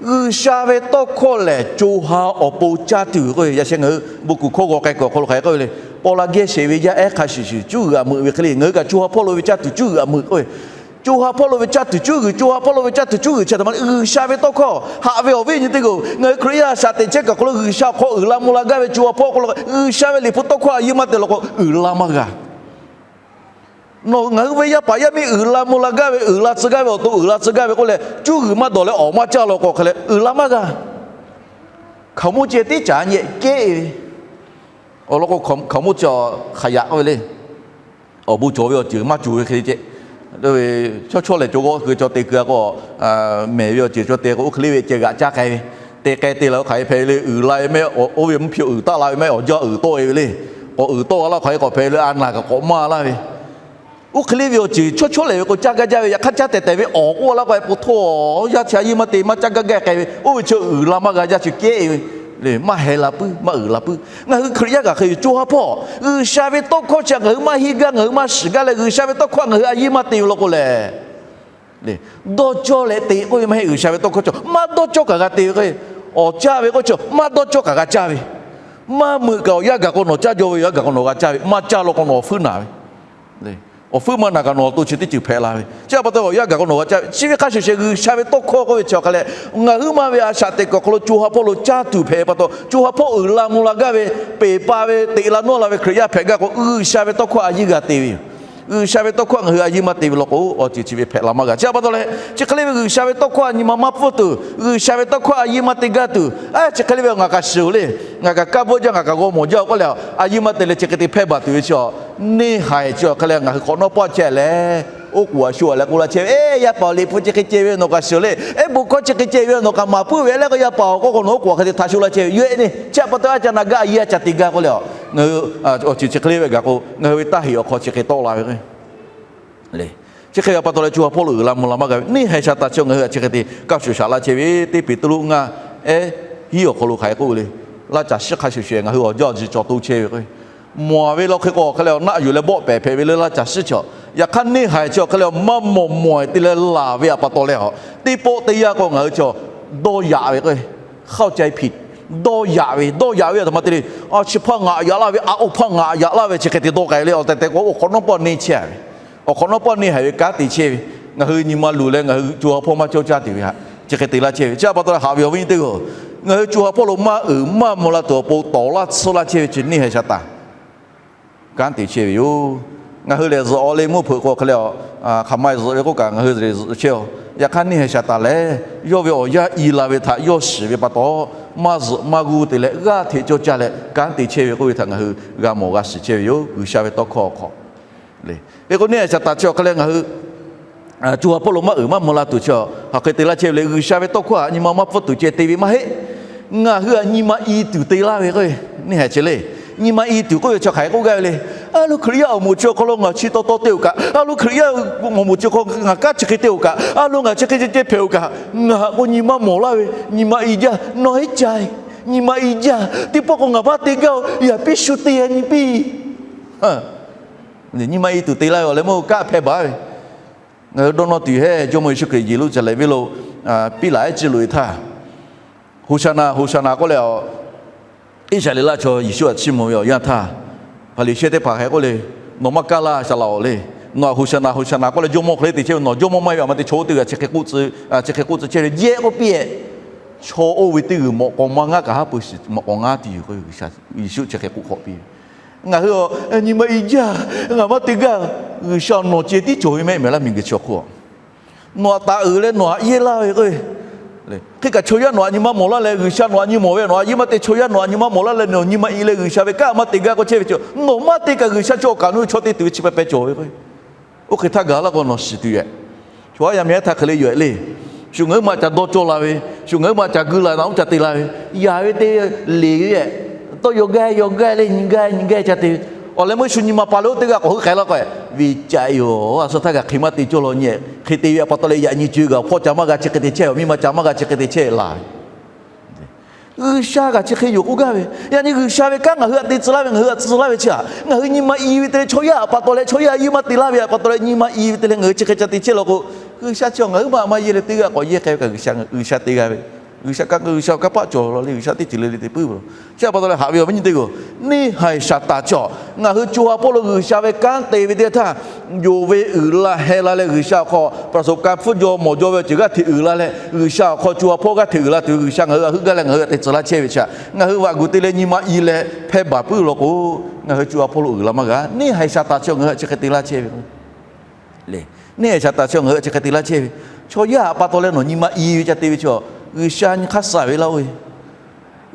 G'uiˬsha ve tawˇ hkawˇ lehˬ co ha awˬ pon caˇ tuˬ k'oˆ ve, yaꞈ sheh ngaˬ hui bon kuˬ hkawˇ g'aw k'ai kuiˬ awˬ hk'aw lo hk'aˬ hk'e k'oˆ ve le, paw la geh sheˍ ve yaˇ ehˉ hk'a shuˍ shuˍ cuˇ g'uiˬ aꞈ meuꞈ ve hk'e le, ngaˬ hui kaꞈ co ha hpawˇ lo ve caˇ tuˬ cuˇ g'uiˬ aꞈ meuꞈ k'oˆ ve, co ha hpawˇ lo ve caˇ tuˬ cuˇ g'uiˬ, co ha hpawˇ lo ve caˇ tuˬ cuˇ g'uiˬ chi htaꞈ ma G'uiˬsha ve tawˇ hkawˇ haꞈ ve awˬ viˉ nyi teˇ g'aˇ, ngaˬ hui Hkriꞈ yaˇ shaꞈ teꞈ chehˇ kaꞈ awˬ hk'aw lo G'uiˬsha awˬ hk'aw uiˍ la mvuh la gaˇ ve co ha hpawˇ k'oˆ law k'o, G'uiˬsha ve Liꞈ hpu tawˇ hkawˇ a yiˇ maˇ te law k'o uiˍ la maˇ g'a. Nawˬ ngaˬ hui ve yaˇ paˍ yaˇ miˇ uiˍ la mvuh la gaˇ ve, uiˍ la tcuh gaˇ ve awˬ to uiˍ la tcuh gaˇ ve k'oˆ leh, cuˇ g'uiˬ maˇ dawˬ leh awˬ maˇ caˇ law k'o hk'e leh uiˍ la maˇ g'a. Hkaoˍmonˇ ceh tiˉ caˍ nyi kehˉ ve, awˬ lawn k'o, hkaoˍmonˇ ceh hk'aˬ yaꞈ k'oˆ ve le. Awˬ bon cawˬ ve awˬ ceuˬ maˇ cawˬ ve hk'e le ceh, chawˇ chawˇ lehˬ cawˬ g'awˇ keu cawˬ te keu a k'o, mehˬ ve awˬ ceuˬ cawˬ te k'o, oˇ hk'e le ve ceh g'aꞈ caˇ k'ai ve, te k'ai te la oˇ hk'aˬ hk'e hpehꞈ ve le, uiˍ la ve mehˆ, oˇ ve mvuhˇ hpiꞈ uiˍ taˆ la ve mehˆ, awˬ jaˇ uiˍ tawˆ e ve le. K'awꞈ uiˍ tawˆ a laˇ hk'aˬ hk'e k'awꞈ hpehꞈ ve le, a naˬ kaꞈ k'awꞈ maˇ laˇ ve, oˇ hk'e le ve awˬ ceuˬ chawˇ chawˇ lehˬ ve k'o caˇ gaˇ jaˇ ve, yaꞈ hk'aˇ caˇ tehˬ tehˬ ve awˬ k'oˆ laˇ k'o, a po htawˇ yaˇ chi a yiˇ maˇ te maˇ caˇ gaˇ gaˇ k'ai ve, oˇ ve chi uiˍ la maˇ g'a jaˇ chi kehˉ e ve le. Maˇ heh la puiˉ, maˇ uiˍ la puiˉ. Ngaˬ hui Hkriꞈ yaˇ kaꞈ hk'e yoˬ. Co ha hpawˇ G'uiˬsha ve tawˇ hkawˇ chi ngaˬ hui maˇ henˇ gaˇ, ngaˬ hui maˇ shiˍ gaˇ leh, G'uiˬsha ve tawˇ hkawˇ ngaˬ hui a yiˇ maˇ te ve law k'o lehˬ, dawˇ cawˇ leh te k'oˆ ve maˇ heˆ. G'uiˬsha ve tawˇ hkawˇ cawˬ maˇ dawˇ cawˇ kaꞈ g'a te ve k'o, awˬ caˇ ve k'oˆ chi maˇ dawˇ cawˇ kaꞈ g'a caˇ ve, maˇ meuꞈ kaꞈ awˬ yanˇ gaˬ k'o nawˬ caˇ jaw ve, awˬ yanˇ gaˬ k'o nawˬ g'a caˇ ve, maˇ caˇ law k'o nawˬ awˬ hpuiˉ naˬ ve, awˬ hpuiˉ maˇ naˬ kaꞈ nawˬ awˬ to chi teˇ ceuˬ hpehꞈ la ve. Chi pa taw awˬ yanˇ gaˬ k'o nawˬ g'a caˇ ve. Chi ve hk'a shuˍ shuˍ G'uiˬsha ve tawˇ hkawˇ k'oˆ ve chi awˬ hk'aˬ leh, ngaˬ hui ma ve a shaꞈ teꞈ kuiˬ awˬ hk'aw lo co ha hpawˇ lo caˇ tuˬ hpehꞈ pa taw, co ha hpawˇ uiˍ la mvuh la gaˇ ve, peˬ pa ve, teꞈ la nawˇ la ve Hkriꞈ yaˇ hpehꞈ gaˇ k'o, G'uiˬsha ve tawˇ hkawˇ a yiˇ g'a te ve yoˬ. G'uiˬsha ve tawˇ hkawˇ ngaˬ hui a yiˇ maˇ te ve law k'o, awˬ ceuˬ chi ve hpehꞈ la maˇ g'a. Chi pa taw leh, chi hk'e le ve G'uiˬsha ve tawˇ hkawˇ a nyi ma maˇ pfuhˇ tuˬ, G'uiˬsha ve tawˇ hkawˇ a yiˇ maˇ te gaˇ tuˬ, a chi hk'e le ve ngaˬ kaꞈ shiˍ le, ngaˬ kaꞈ kaˇ bvuhˆ jaˇ, ngaˬ kaꞈ g'aw mawˬ jaˇ k'oˆ leh, a yiˇ maˇ te leh chi hk'e te hpehˇ baˬ tuˬ ve chi, neˇ haiˬ chi awˬ hk'e leh ngaˬ hui hk'awꞈ nawˉ pawˆ chehˇ leh, oˉ k'oˍ a shu a leh k'oˆ laˇ chehˇ ve, Yaˇ paˍ Liꞈ hpu chi hk'e ceh ve nawˬ kaꞈ shiˍ le, eˉ bon hkawˇ chi hk'e ceh ve nawˬ kaꞈ maˍ puiˉ ve leh k'o, yaˇ paˍ awˬ k'oˆ k'o nawˬ oˉ k'oˍ a hk'e te htaꞈ shu laˇ chehˇ ve yoˬ. Eˉ neˇ chi pa taw a ca na gaˇ a yiˇ a ca te gaˇ k'oˆ leh, ngaˬ hui awˬ ceuˬ chi hk'e le ve gaˬ k'o, ngaˬ hui ve taˇ heꞈ awˬ hk'aw chi hk'e tawˆ la ve k'o, chi hk'e ve pa taw leh co ha hpawˇ lo uiˍ la mvuh la maˇ g'a ve, neˇ haiˬ shaˍ taˍ chi ngaˬ hui a chi hk'e te kaˇ shuˍ shaꞈ laˇ chehˇ ve, teˇ Peˍtruˆ ngaˇ ehˉ hiˉ awˬ hk'aw lo hk'aˬ hk'e k'oˆ ve le. Laˇ caˬ shiˉ hk'a shuˍ shuˍ ngaˬ hui awˬ jaˇ awˬ ji cawˬ to chehˇ ve k'o, mawˬ ve law hk'e k'o hk'e leh awˬ naˆ yuˬ leh bawˆ pehˍ hpehꞈ ve le laˇ caˬ shiˉ chi. Yaꞈ hk'aˇ neˇ haiˬ chi awˬ hk'e leh maˇ mawˬ mawˬ te leh laˬ ve pa taw leh, teˇ pawˆ teˇ yanˇ k'o ngaˬ hui chi dawˇ yaꞈ ve k'o, hk'aˇ ca hpiˍ dawˇ yaꞈ ve, dawˇ yaꞈ ve a htoꞈ ma te le, a chi hpaˇ ngaꞈ yaꞈ laˇ ve, a oˇ hpaˇ ngaꞈ yaꞈ laˇ ve chi hk'e te dawˇ k'ai le. Awˬ tehˬ tehˬ k'o awˬ hk'awꞈ nawˉ pawˆ neˇ chehˇ ve, awˬ hk'awꞈ nawˉ pawˆ neˇ haiˬ ve kanˉ te chehˇ ve, ngaˬ hui nyi ma luˬ leh ngaˬ hui co ha hpawˇ maˇ cawˇ caˇ tuˬ ve htaꞈ chi hk'e te laˇ chehˇ ve. Chi pa taw leh haꞈ ve awˬ viˉ nyi teˇ hpaˍ-oˬ, ngaˬ hui co ha hpawˇ lo maˇ uiˍ maˇ mvuh la tuˬ awˬ pon tawˍ laˇ tsuhˇ laˇ chehˇ ve chi neˇ haiˬ shaˍ taˍ kanˉ te chehˇ ve yoˬ. Ngaˬ hui lehˬ zuhꞈ-aw le mvuhˇ hpeuꞈ k'o hk'e leh, hk'aˬ ma zuhꞈ ve k'oˆ kaꞈ ngaˬ hui zuhꞈ chehˇ-oˬ. Yaꞈ hk'aˇ neˇ haiˬ Saˍtanˍ lehˬ, yawˇ ve awˬ yanˇ i la ve htaꞈ yawˇ shiˍ ve pa taw, maˇ zuhꞈ maˇ g'uˇ te leh g'aˇ hteꞈ cawˇ caˇ leh kanˉ te chehˇ ve k'oˆ ve htaꞈ ngaˬ hui g'a mawˬ g'a shiˍ chehˇ ve yoˬ, G'uiˬsha ve tawˇ hkawˇ awˬ hk'aw le. Hk'e k'o, neˇ haiˬ Saˍtanˍ chi awˬ hk'aˇ lehˬ, ngaˬ hui Cuˇ ha hpawˇ lo maˇ uiˍ maˇ mvuh la tuˬ chi, hk'aˬ hk'e te laˇ chehˇ ve le. G'uiˬsha ve tawˇ hkawˇ htaꞈ nyi ma maˇ pfuhˇ tuˬ ceh te ve maˇ heˆ. Ngaˬ hui htaꞈ nyi ma i tuˬ te laˇ ve k'o, neˇ haiˬ chi le, nyi ma i tuˬ k'oˆ ve chi hk'aˬ hk'e k'oˆ gaˇ ve le. A lo Hkriꞈ yaˇ awˬ moˍ chi awˬ hk'aw lo ngaˬ chi taw taw te-oˬ kaꞈ, a lo Hkriꞈ yaˇ awˬ moˍ chi awˬ hk'aw ngaˬ kanˉ chi hk'e te-oˬ kaꞈ, a lo ngaˬ chi hk'e ceh ceh hpehꞈ-oˬ kaꞈ, ngaˬ htaꞈ k'o nyi ma mawˬ laˇ ve, nyi ma i jaˇ. Nawˬ heˆ ca, nyi ma i jaˇ. Teˇ pawˆ k'o ngaˬ maˇ te gaˇ-oˬ, yaꞈ piˇ shu te nyi piˇ. Nyi ma i tuˬ te laˇ ve awˬ leh meuˇ kanˉ hpehˇ baˬ ve. Ngaˬ hui dawˇ nawˇ tuˬ heˆ, Jawˇmawˇ Yeˍsuˆ Hkriꞈ jeˬ lo caˬ leh ve lo, piˇ laꞈ ehˉ ciˇ loꞈ e htaˇ, Hoˍsaˍnaˍ, Hoˍsaˍnaˍ k'oˆ leh, Iˉsaˍreˍlaˆ chaw Yeˍsuˆ htaꞈ chiˇ mvuh ve awˬ yanˇ htaˇ, Hpaˍriˍsehˇ teˇ hpaˍ hk'e k'oˆ le, Nawˬ maˇ kaˇ laˇ, saˍ laꞈ-oˬ le. Nawˬ htaꞈ Hoˍsaˍnaˍ, Hoˍsaˍnaˍ k'oˆ leh Jawˇmawˇ hk'e le te chehˇ ve, nawˬ Jawˇmawˇ maˇ heˆ ve, aˬ ma te chaw oˇ teˇ g'aˇ chi hk'e k'oˆ tcuh, chi hk'e k'oˆ tcuh chehˇ ve jehˇ k'oˆ piˇ-eˬ. Chaw oˇ ve teˇ g'uiˬ mawꞈ k'aw maˇ ngaˇ kaꞈ haˉ pui shiˍ mawꞈ k'aw ngaˇ tuˬ yoˬ k'o, Yeˍsuˆ chi hk'e k'oˆ hk'awꞈ piˇ ve. Ngaˬ hui a, nyi ma i jaˇ, ngaˬ maˇ te gaˇ. G'uiˬsha nawˬ ceh tiˉ cawˬ ve mehˆ mehˍ laˇ miˬguiˬ chi awˬ hk'oˆ. Nawˬ htaꞈ taˍ uiˍ leh nawˬ htaꞈ yehˇ laˇ ve k'o, hk'e kaꞈ chaw yaˇ nawˬ htaꞈ nyi ma mawˬ laˇ leh, G'uiˬsha nawˬ htaꞈ nyi mawˬ ve, nawˬ htaꞈ yehˇ maˇ te chaw yaˇ nawˬ htaꞈ nyi ma mawˬ laˇ leh, nawˬ nyi ma i leh G'uiˬsha ve kanˉ maˇ te gaˇ k'oˆ chehˇ ve chi, nawˬ maˇ te kaꞈ G'uiˬsha chi awˬ kaꞈ nawˬ hui chaw te tuˬ ve chi pehꞈ pehꞈ cawˬ ve k'o. Oˇ hk'e htaˇ gaˬ laˇ k'o nawˬ shiˍ tuˬ yehˬ. Chaw yaˇ meh htaˇ hk'e le yoˬ le. Shu ngaˬ huiˉ ma caꞈ dawˇ cawˇ la ve, shu ngaˬ huiˉ ma caꞈ guˇ la ve, naꞈ uˉ ca te la ve, yaꞈ ve te le ve, tawˇ yaw gaˇ yaw gaˇ le, nyi gaˇ nyi gaˇ ca te ve. Awˬ leh meuˇ shu nyi ma pa leh oˇ teˇ g'aˇ k'awꞈ heuˆ k'ai laˇ k'o, ve caꞈ yoˬ. A shu htaˇ kaꞈ hk'e maˇ te cawˇ law nyi, hk'e te ve a pa taw leh yaꞈ nyi co e gaˬ awˬ hpawˇ ca maˇ g'a chi hk'e te chehˇ, awˬ miˇ ma ca maˇ g'a chi hk'e te chehˇ laˬ ve. G'uiˬsha kaꞈ chi hk'e yoˬ k'oˆ gaˇ ve. Yaꞈ nyi G'uiˬsha ve kanˉ ngaˬ hui htaꞈ te tcuh laˇ ve, ngaˬ hui htaꞈ tcuh laˇ ve chi htaꞈ ngaˬ hui nyi ma i ve te leh chaw yaˇ htaꞈ pa taw leh, chaw yaˇ yehˇ maˇ te laˇ ve htaꞈ pa taw leh nyi ma i ve te leh ngaˬ hui chi hk'e ca te chehˇ law k'o, G'uiˬsha chi ngaˬ huiˉ ma maˇ yehˇ leh teˇ g'aˇ k'awꞈ yehˇ k'ai ve kaꞈ G'uiˬsha, G'uiˬsha te g'a ve. G'uiˬsha kanˉ, G'uiˬsha kanˉ paˆ cawˬ law le, G'uiˬsha teˇ ceuˬ le le te puiˉ ve lo. Chi htaꞈ pa taw leh haꞈ ve awˬ viˉ nyi teˇ g'aˇ, neˇ haiˬ Saˍtanˍ chi, ngaˬ hui co ha hpawˇ lo G'uiˬsha ve kanˉ te ve teˇ htaˇ, yonˍ ve uiˍ la heh la leh G'uiˬsha awˬ hk'aw ประสบการณ์ hpfuhˇ jaw mawˬ jaw ve awˬ ceuˬ g'aˇ hteꞈ uiˍ la leh, G'uiˬsha awˬ hk'aw co ha hpawˇ g'aˇ hteꞈ uiˍ la tuˬ ve G'uiˬsha ngaˬ hui htaꞈ heuˆ gaˇ leh ngaˬ hui htaꞈ te tcuh laˇ chehˇ ve chi htaꞈ ngaˬ hui vaꞈ guˬ te leh nyi ma i leh hpehˇ baˬ puiˉ law k'o, ngaˬ hui co ha hpawˇ lo uiˍ la maˇ g'a. Neˇ haiˬ Saˍtanˍ chi ngaˬ hui htaꞈ chi hk'e te laˇ chehˇ ve le. Neˇ haiˬ Saˍtanˍ chi ngaˬ hui htaꞈ chi hk'e te laˇ chehˇ ve, chaw yaˇ htaꞈ pa taw leh nawˬ nyi ma i ve ca te ve chi, G'uiˬsha nyi hk'aˇ suh ve laˇ oˇ ve.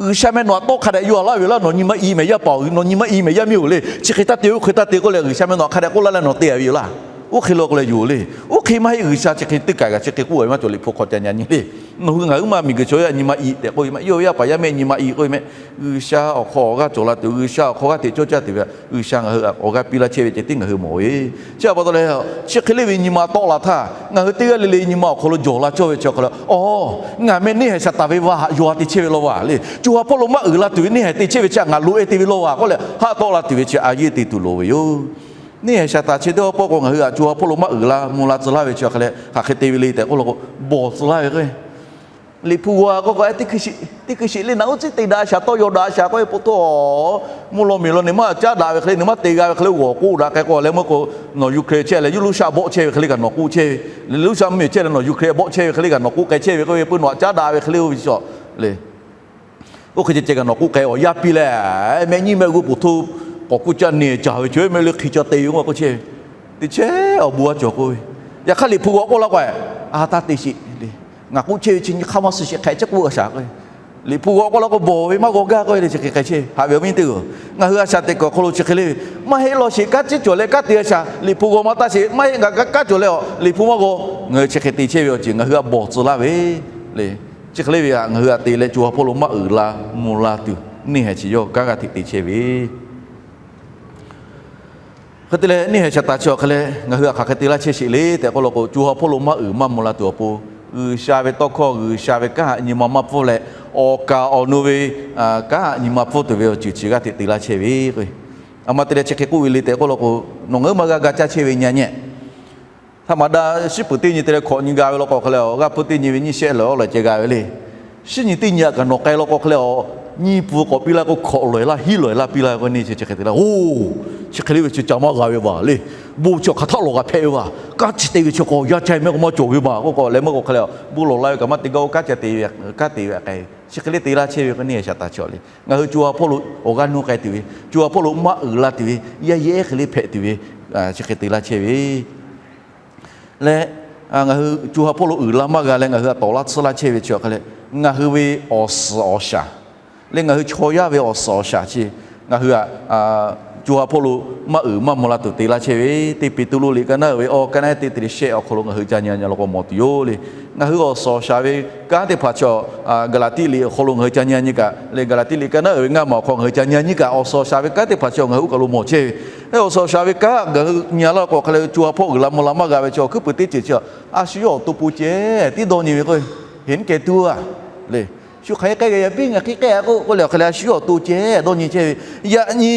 G'uiˬsha meh nawˬ htaꞈ tawˆ hk'a dehꞈ yaw laˇ ve laˇ, nawˬ nyi ma i mehˍ yaˇ paˍ-oˬ, nawˬ nyi ma i mehˍ yaˇ miˇ-oˬ le. Chi hk'e taˇ te, oˇ hk'e taˇ te k'oˆ leh G'uiˬsha meh nawˬ htaꞈ hk'a dehꞈ k'oˆ laˇ leh nawˬ te a ve yoˬ laˇ. Oˇ hk'e law k'o leh yoˬ le. Oˇ hk'e maˇ heˆ, G'uiˬsha chi hk'e teˇ kaˬ kaꞈ chi hk'e k'oˆ ve maˇ cawˬ. Liꞈ hpu hk'aw ca nyi nyi le. Nawˬ hui ngaˬ huiˉ ma miˬguiˬ chaw yaˇ nyi ma i tehꞈ k'oˆ ve maˇ, yawˇ ve yaˇ paˍ yaˇ meh nyi ma i k'oˆ ve meh. G'uiˬsha awˬ hk'aw awˬ g'aˇ cawˬ la tuˬ, G'uiˬsha awˬ hk'aw g'aˇ hteꞈ cawˇ caˇ tuˬ ve, G'uiˬsha ngaˬ hui awˬ g'aˇ piˇ laˇ chehˇ ve ceh tiˉ ngaˬ hui mawˬ ve. Chi htaꞈ pa taw leh, chi hk'e le ve nyi ma tawˆ la htaˇ ngaˬ hui teˇ g'aˇ le le nyi ma awˬ hk'aw lo jawˬ la cawˇ ve chi hk'aw lo, aˬ, ngaˬ meh neˇ haiˬ Saˍtanˍ ve va haꞈ yaw te chehˇ ve law va le. Co ha hpawˇ lo maˇ uiˍ la tuˬ ve neˇ haiˬ te chehˇ ve chi htaꞈ ngaˬ loꞈ e te ve law va k'oˆ leh haˆ tawˆ la tuˬ ve chi a yeˇ te tuˬ loˍ ve yoˬ. Neˇ haiˬ Saˍtanˍ chi teˇ pawˆ k'o ngaˬ hui htaꞈ co ha hpawˇ lo maˇ uiˍ la mvuh la tcuh laˇ ve chi hk'e le, hk'aˬ hk'e te ve le tehꞈ k'oˆ law k'o, bawˬ tcuh laˇ ve k'o, Liꞈ hpu g'aw k'o k'o, teˇ hkui shiˍ le naꞈ uˉ tcuhˉ te daꞈ shaˍ, tawˇ yaw daꞈ shaˍ k'oˆ ve pa taw, mvuhˇ law miˬ law nawˬ maˇ caˉ daꞈ ve hk'e le nawˬ maˇ te g'a ve hk'e le g'awˬ k'oˆ daꞈ k'ai k'o leh meuˇ k'o, nawˬ Ukraine chehˇ leh Russia bawˆ chehˇ ve hk'e le kaꞈ nawˬ k'oˆ chehˇ ve, Russia mvuhˇmiˬ chehˇ leh nawˬ Ukraine bawˆ chehˇ ve hk'e le kaꞈ nawˬ k'oˆ k'ai chehˇ ve k'oˆ ve, peu nawˬ htaꞈ caˉ daꞈ ve hk'e le oˇ ve chi le. Oˇ hk'e ceh ceh kaꞈ nawˬ k'oˆ k'ai awˬ yaˇ piˇ leh, meh nyiˇ meh g'uˇ puˬ hto k'awꞈ kuˇ caˇ nehˬ caˍ ve chi meh le hk'e ca te ve k'oˆ chehˇ ve, te chehˇ awˬ bon a cawˬ k'oˆ ve. Yaꞈ hk'aˇ Liꞈ hpu g'aw k'oˆ laˇ k'o, a taˇ te sheˍ le. Ngaˬ k'oˆ chehˇ ve chi nyi hk'aˇ maˇ suh sheˍ hk'e chi k'oˆ a shaˍ k'o, Liꞈ hpu g'aw k'oˆ laˇ k'o bawˬ ve maˇ g'aw gaˇ k'oˆ ve le chi hk'e k'ai chehˇ. Haꞈ ve awˬ viˉ teˇ g'aˇ, ngaˬ hui a shaꞈ teꞈ kuiˬ awˬ hk'aw lo chi hk'e le ve, maˇ heˆ law sheˍ kanˉ ciˉ cawˬ leh kanˉ te a shaˍ, Liꞈ hpu g'aw maˇ taˇ sheˍ, maˇ heˆ ngaˬ kanˉ cawˬ leh a Liꞈ hpu maˇ g'aw, ngaˬ hui chi hk'e te chehˇ ve awˬ ceuˬ ngaˬ hui a bawˬ tcuh laˇ ve le. Chi hk'e le ve htaꞈ ngaˬ hui htaꞈ te leh co ha hpawˇ lo maˇ uiˍ la mvuh la tuˬ, neˇ haiˬ chi yawˇ kanˉ g'aˇ hteꞈ te chehˇ ve hk'e te leh, neˇ haiˬ Saˍtanˍ chi awˬ hk'e leh ngaˬ hui htaꞈ hk'aˬ hk'e te laˇ chehˇ sheˍ le tehꞈ k'oˆ law k'o, co ha hpawˇ lo maˇ uiˍ maˇ mvuh la tuˬ awˬ pon, G'uiˬsha ve tawˇ hkawˇ, G'uiˬsha ve kanˉ htaꞈ nyi ma maˇ pfuhˇ leh, awˬ kaˍ awˬ nu ve kanˉ htaꞈ nyi ma pfuhˇ tuˬ ve awˬ ceuˬ chi g'aˇ hteꞈ te laˇ chehˇ ve k'o, a ma te leh chi hk'e k'oˆ ve le tehꞈ k'oˆ law k'o, nawˬ ngaˬ huiˉ ma g'a ga caˇ chehˇ ve nyi a nyi. Htaꞈ maˍ daꞈ shiˉ puiˍ teˇ nyi te leh hkawꞈ nyi ga ve law k'o hk'e leh, a g'aˇ hpu teˇ nyi ve nyiˇ shehˆ lawˬ lawˬ ceh ga ve le. Shiˉ nyi teˇ nyi a kaꞈ nawˬ k'ai law k'o hk'e leh, a nyiˇ pun k'awꞈ piˇ laˇ k'o, hkawꞈ lawˬ e laˇ, hiˉ lawˬ e laˇ piˇ laˇ ve k'o, neˇ chi chi hk'e te laˇ. Oˬ, chi hk'e le ve chi ca maˇ g'a ve baˬ le. Bon chi awˬ hk'aˬ htaˆ lawˬ g'a hpehꞈ ve baˬ. Kanˉ chi te ve chi k'o yaˇ chaiˇ mehˆ k'o maˇ cawˬ ve baˬ k'oˆ k'o leh meuˇ k'o hk'e leh, bon lawˬ la ve kaꞈ maˇ te gaˇ, oˇ kanˉ ca te ve, kanˉ te ve a k'ai. Chi hk'e le te laˇ chehˇ ve k'o, neˇ haiˬ Saˍtanˍ chi le. Ngaˬ hui co ha hpawˇ lo awˬ g'aˇ nuˇ k'ai tuˬ ve, co ha hpawˇ lo maˇ uiˍ la tuˬ ve, yaˇ yehˉ hk'e le hpehꞈ tuˬ ve, chi hk'e te laˇ chehˇ ve leh, ngaˬ hui co ha hpawˇ lo uiˍ la maˇ g'a leh ngaˬ hui htaꞈ tawˍ laˇ tsuhˇ laˇ chehˇ ve chi awˬ hk'a leh, ngaˬ hui ve awˬ suhˍ awˬ shaˍ leh ngaˬ hui chaw yaˇ ve awˬ suhˍ awˬ shaˍ chi ngaˬ hui htaꞈ co ha hpawˇ lo maˇ uiˍ maˇ mvuh la tuˬ te laˇ chehˇ ve, teˇ Peˍtruˆ liꞈ ka naˉ uiˍ ve awˬ ka naˉ teˇ te leh shehˆ awˬ hk'aw lo ngaˬ hui ca nyi nyi law k'o mawˬ tuˬ yoˬ le. Ngaˬ hui awˬ suhˍ awˬ shaˍ ve kanˉ teˇ hpaˍ chi, Gaˍlaˍtiˆ liꞈ awˬ hk'aw lo ngaˬ hui ca nyi nyi kaꞈ leh, Gaˍlaˍtiˆ liꞈ ka naˉ uiˍ ve ngaˇ maˬ awˬ hk'aw ngaˬ hui ca nyi nyi kaꞈ, awˬ suhˍ awˬ shaˍ ve kanˉ teˇ hpaˍ chi ngaˬ hui oˇ kaˬ lo mawˬ chehˇ ve. Leh awˬ suhˍ awˬ shaˍ ve kanˉ ngaˬ hui nyi laˇ k'o hk'a leh co ha hpawˇ uiˍ la mvuh la maˇ g'a ve chi awˬ hkuiˉ puiˍ teˇ ceuˬ chi, a shu yawˇ awˬ to po ceh tiˉ dawˇ nyi ve k'o, heˍ niˉ keh tuˬ a le. Shu hk'aˬ hk'e k'ai g'a yaꞈ piˇ ngaˬ hk'e k'ai a k'o k'oˆ leh awˬ hk'a leh a shu yawˇ awˬ to ceh dawˇ nyi chehˇ ve. Yaꞈ nyi